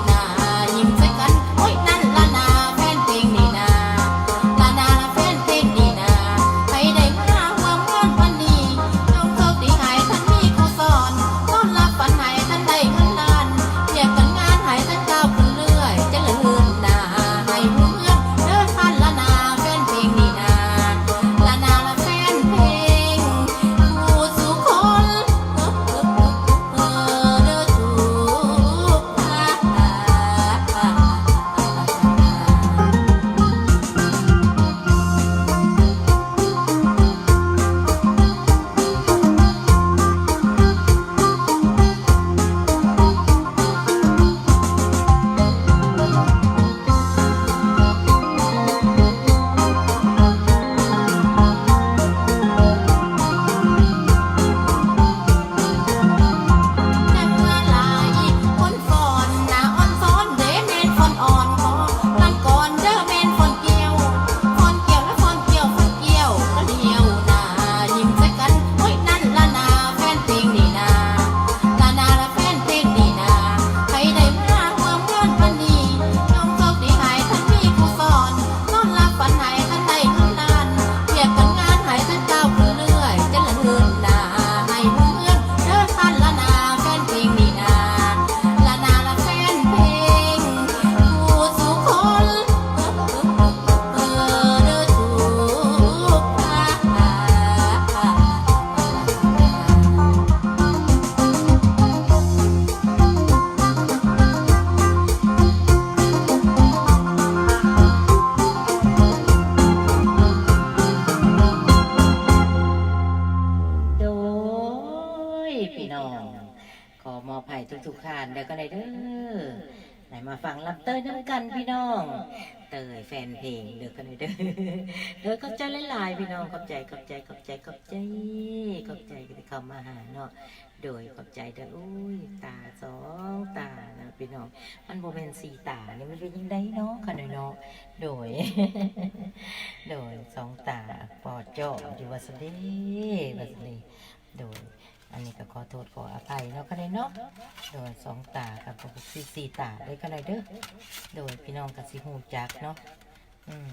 ນ້ອງ ຂໍມອບໃຫ້ທຸກໆທ່ານເດີ ຂະໜ້ອຍເດີ ໄດ້ມາຟັງລຳເຕີຍນຳກັນພີ່ນ້ອງ ເຕີຍແຟນເພງເດີ ຂະໜ້ອຍເດີ. ໂດຍຂອບໃຈຫຼາຍໆພີ່ນ້ອງ ຂອບໃຈ ຂອບໃຈ ຂອບໃຈ ຂອບໃຈ ຂອບໃຈທີ່ເຂົ້າມາຫາເນາະ. ໂດຍຂອບໃຈເດີ. ໂອ້ຍ ຕາສອງຕານະພີ່ນ້ອງ ມັນບໍ່ແມ່ນສີ່ຕານີ້ ມັນເປັນຈັ່ງໃດເນາະ ຂະໜ້ອຍເນາະ. ໂດຍ ໂດຍ ສອງຕາປໍເຈາະຢູ່ວ່າຊັ້ນເດ ວ່າຊັ້ນເດ. ໂດຍ ອັນນີ້ກໍຂໍໂທດຂໍອະໄພເນາະ ຂະໜ້ອຍເນາະ. ໂດຍ ສອງຕາກໍບໍ່ຄືສີ່ຕາເດີ ຂະໜ້ອຍເດີ. ໂດຍ ພີ່ນ້ອງກໍຊິຮູ້ຈັກເນາະ. ອືມ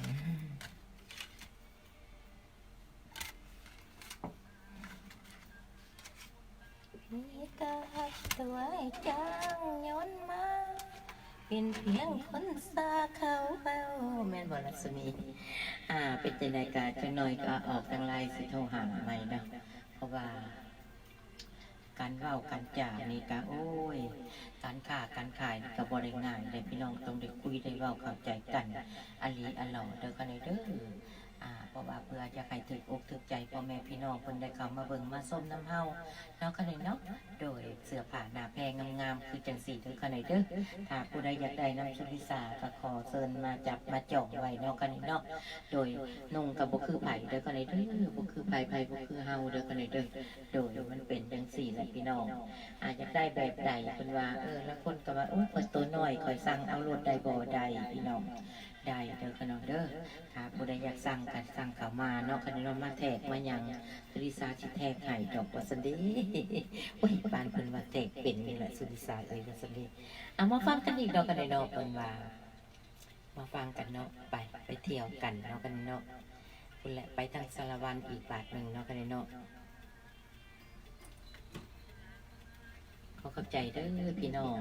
ມີແຕ່ຮັກຕົວອ້າຍຈາງຍ້ອນມາ ເປັນພຽງຄົນສາເຂົາເວົ້າ ແມ່ນບໍ່ລະສຸນີ? ອ່າ ເປັນຈັ່ງໃດກະຈັກໜ້ອຍກໍອອກທາງໄລນ໌ຊິໂທຫາໃໝ່ເນາະ ເພາະວ່າການເວົ້າການຈານີ້ກະ ໂອ້ຍ ການຄ້າການຂາຍນີ້ກະບໍ່ໄດ້ງ່າຍເດ້ພີ່ນ້ອງ ຕ້ອງໄດ້ຄຸຍໄດ້ເວົ້າເຂົ້າໃຈກັນ ອາຫຼີອາຫຼໍ່ເດີ ຂະໜ້ອຍເດີ. ອ່າ ເພາະວ່າເພື່ອຢາກໃຫ້ຖືກອົກຖືກໃຈພໍ່ແມ່ພີ່ນ້ອງເພິ່ນໄດ້ເຂົ້າມາເບິ່ງມາຊົມນຳເຮົາເນາະ ຂະໜ້ອຍເນາະ. ໂດຍເສື້ອຜ້າໜ້າແພງງາມໆຄືຈັ່ງຊີ້ເດີ ຂະໜ້ອຍເດີ. ຖ້າຜູ້ໃດຢາກໄດ້ນຳສຸລິສາກໍຂໍເຊີນມາຈັບມາຈອງໄວ້ເນາະ ຂະໜ້ອຍເນາະ. ໂດຍນຸ່ງກໍບໍ່ຄືໃຜເດີ ຂະໜ້ອຍເດີ ບໍ່ຄືໃຜ ໃຜບໍ່ຄືເຮົາເດີ ຂະໜ້ອຍເດີ. ໂດຍມັນເປັນຈັ່ງຊີ້ແຫຼະພີ່ນ້ອງ. ອ່າ ຢາກໄດ້ແບບໃດ ເພິ່ນວ່າ ເອີ ລາງຄົນກໍວ່າ ໂອ້ຍ ຂ້ອຍໂຕນ້ອຍ ຂ້ອຍສັ່ງເອົາໂລດໄດ້ບໍ່? ໄດ້ພີ່ນ້ອງ ໄດ້ເດີ ຂະໜ້ອຍເດີ. ຖ້າຜູ້ໃດຢາກສັ່ງກໍສັ່ງເຂົ້າມາເນາະ ຂະໜ້ອຍເນາະ. ມາແທກມາຫຍັງ ສຸລິສາຊິແທກໃຫ້ດອກ ວ່າຊັ້ນເດ. ໂອ້ຍ ປານເພິ່ນວ່າແທກເປັນນີ້ແຫຼະ ສຸລິສາເອີຍ ວ່າຊັ້ນເດ. ເອົາ ມາຟັງກັນອີກດອກ ຂະໜ້ອຍເນາະ ເພິ່ນວ່າ ມາຟັງກັນເນາະ. ໄປ ໄປທ່ຽວກັນເນາະ ຂະໜ້ອຍເນາະ. ພຸ້ນແຫຼະ ໄປທາງສາລະວັນອີກບາດໜຶ່ງເນາະ ຂະໜ້ອຍເນາະ. ຂໍຂອບໃຈເດີພີ່ນ້ອງ.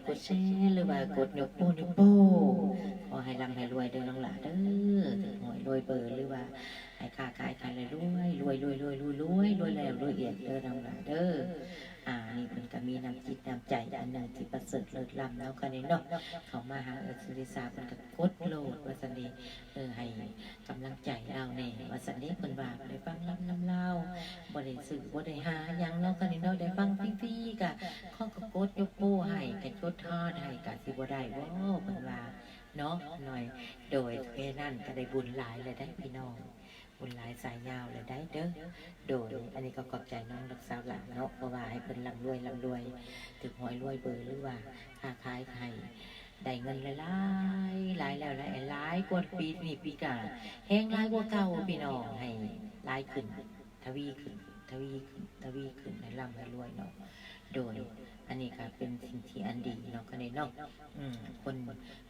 ກົດແຊ ຫຼືວ່າກົດຍົກໂປ້ນິ້ວໂປ້. ຂໍໃຫ້ລ່ຳໃຫ້ລວຍເດີນ້ອງຫຼ້າເດີ ຖືກຫວຍລວຍເບີ ຫຼືວ່າໃຫ້ຄ້າຂາຍ ຂາຍລວຍ ລວຍ ລວຍ ລວຍ ລວຍ ລວຍ ລວຍແລ້ວລວຍອີກເດີນ້ອງຫຼ້າເດີ. ອ່າ ນີ້ເພິ່ນກໍມີນ້ຳຈິດນ້ຳໃຈອັນໜຶ່ງທີ່ປະເສີດເລີດລ້ຳເນາະ ຄະນີ້ເນາະ. ເຂົ້າມາຫາເອື້ອຍສຸລິສາ ເພິ່ນກໍກົດໂລດວ່າຊັ້ນເດ ເອີ ໃຫ້ກຳລັງໃຈລາວແດ່ວ່າຊັ້ນເດ. ເພິ່ນວ່າບໍ່ໄດ້ຟັງລຳນຳລາວ ບໍ່ໄດ້ຊື້ບໍ່ໄດ້ຫາຫຍັງເນາະ ຄະນີ້ເນາະ ໄດ້ຟັງຟຣີໆ ກະເຂົາກໍກົດຍົກໂປ້ໃຫ້ ກະຈົດຮອດໃຫ້ ກະຊິບໍ່ໄດ້ບໍ ເພິ່ນວ່າເນາະນ້ອຍ. ໂດຍ ແຄ່ນັ້ນກໍໄດ້ບຸນຫຼາຍແລ້ວໄດ໋ພີ່ນ້ອງ ບຸນຫຼາຍສາຍຍາວແລ້ວໄດ໋ເດີ. ໂດຍ ອັນນີ້ກໍຂອບໃຈນ້ອງລັກສາວຫຼ້າເນາະ ເພາະວ່າໃຫ້ເພິ່ນລ່ຳລວຍ ລ່ຳລວຍ ຖືກຫວຍລວຍເບີ ຫຼືວ່າຄ້າຂາຍໃຫ້ໄດ້ເງິນຫຼາຍໆ ຫຼາຍແລ້ວຫຼາຍ ຫຼາຍກວ່າປີນີ້ປີກາ ແຮງຫຼາຍກວ່າເກົ່າພີ່ນ້ອງ ໃຫ້ຫຼາຍຂຶ້ນ ທະວີຂຶ້ນ ທະວີຂຶ້ນ ທະວີຂຶ້ນ ໃຫ້ລ່ຳໃຫ້ລວຍເນາະ. ໂດຍ ອັນນີ້ກໍເປັນສິ່ງທີ່ອັນດີເນາະ ຄະນີ້ເນາະ. ອືມ ຄົນ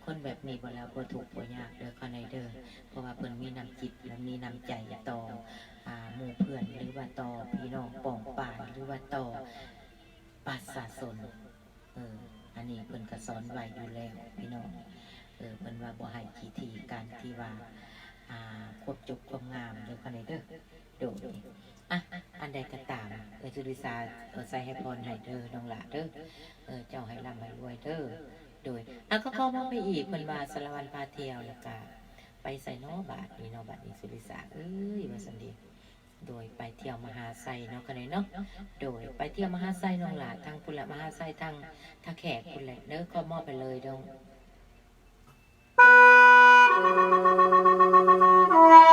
ຄົນແບບນີ້ບໍ່ລະ ບໍ່ທຸກບໍ່ຍາກເດີ ຄະນີ້ເດີ ເພາະວ່າເພິ່ນມີນ້ຳຈິດ ແລະ ມີນ້ຳໃຈຕໍ່ ອ່າ ໝູ່ເພື່ອນ ຫຼືວ່າຕໍ່ພີ່ນ້ອງປ້ອງປາຍ ຫຼືວ່າຕໍ່ປະຊາຊົນ. ເອີ ອັນນີ້ເພິ່ນກໍສອນໄວ້ຢູ່ແລ້ວພີ່ນ້ອງ ເອີ ເພິ່ນວ່າບໍ່ໃຫ້ຂີ້ຖີ່ ການທີ່ວ່າ ອ່າ ຄວາມຈົບຄວາມງາມເດີ ຄະນີ້ເດີ. ໂດຍ ອ່ະ ອັນໃດກໍຕາມ ເອື້ອຍສຸລິສາ ເອີ ໃສ່ໃຫ້ພອນໃຫ້ເດີນ້ອງຫຼ້າເດີ ເອີ ເຈົ້າໃຫ້ລ່ຳໃຫ້ລວຍເດີ. ໂດຍ ອ່ະ ກໍຂໍມອບໃຫ້ອີກ ເພິ່ນວ່າສາລະວັນພາທ່ຽວ ແລ້ວກະໄປໃສນໍບາດນີ້ນໍ ບາດນີ້ສຸລິສາເອີຍ ວ່າຊັ້ນເດ. ໂດຍ ໄປທ່ຽວມະຫາໄຊເນາະ ຄະນີ້ເນາະ. ໂດຍ ໄປທ່ຽວມະຫາໄຊນ້ອງຫຼ້າ ທາງພຸ້ນລະ ມະຫາໄຊທາງທ່າແຂກພຸ້ນແຫຼະເດີ. ຂໍມອບໃຫ້ເລີຍເດ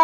ີ.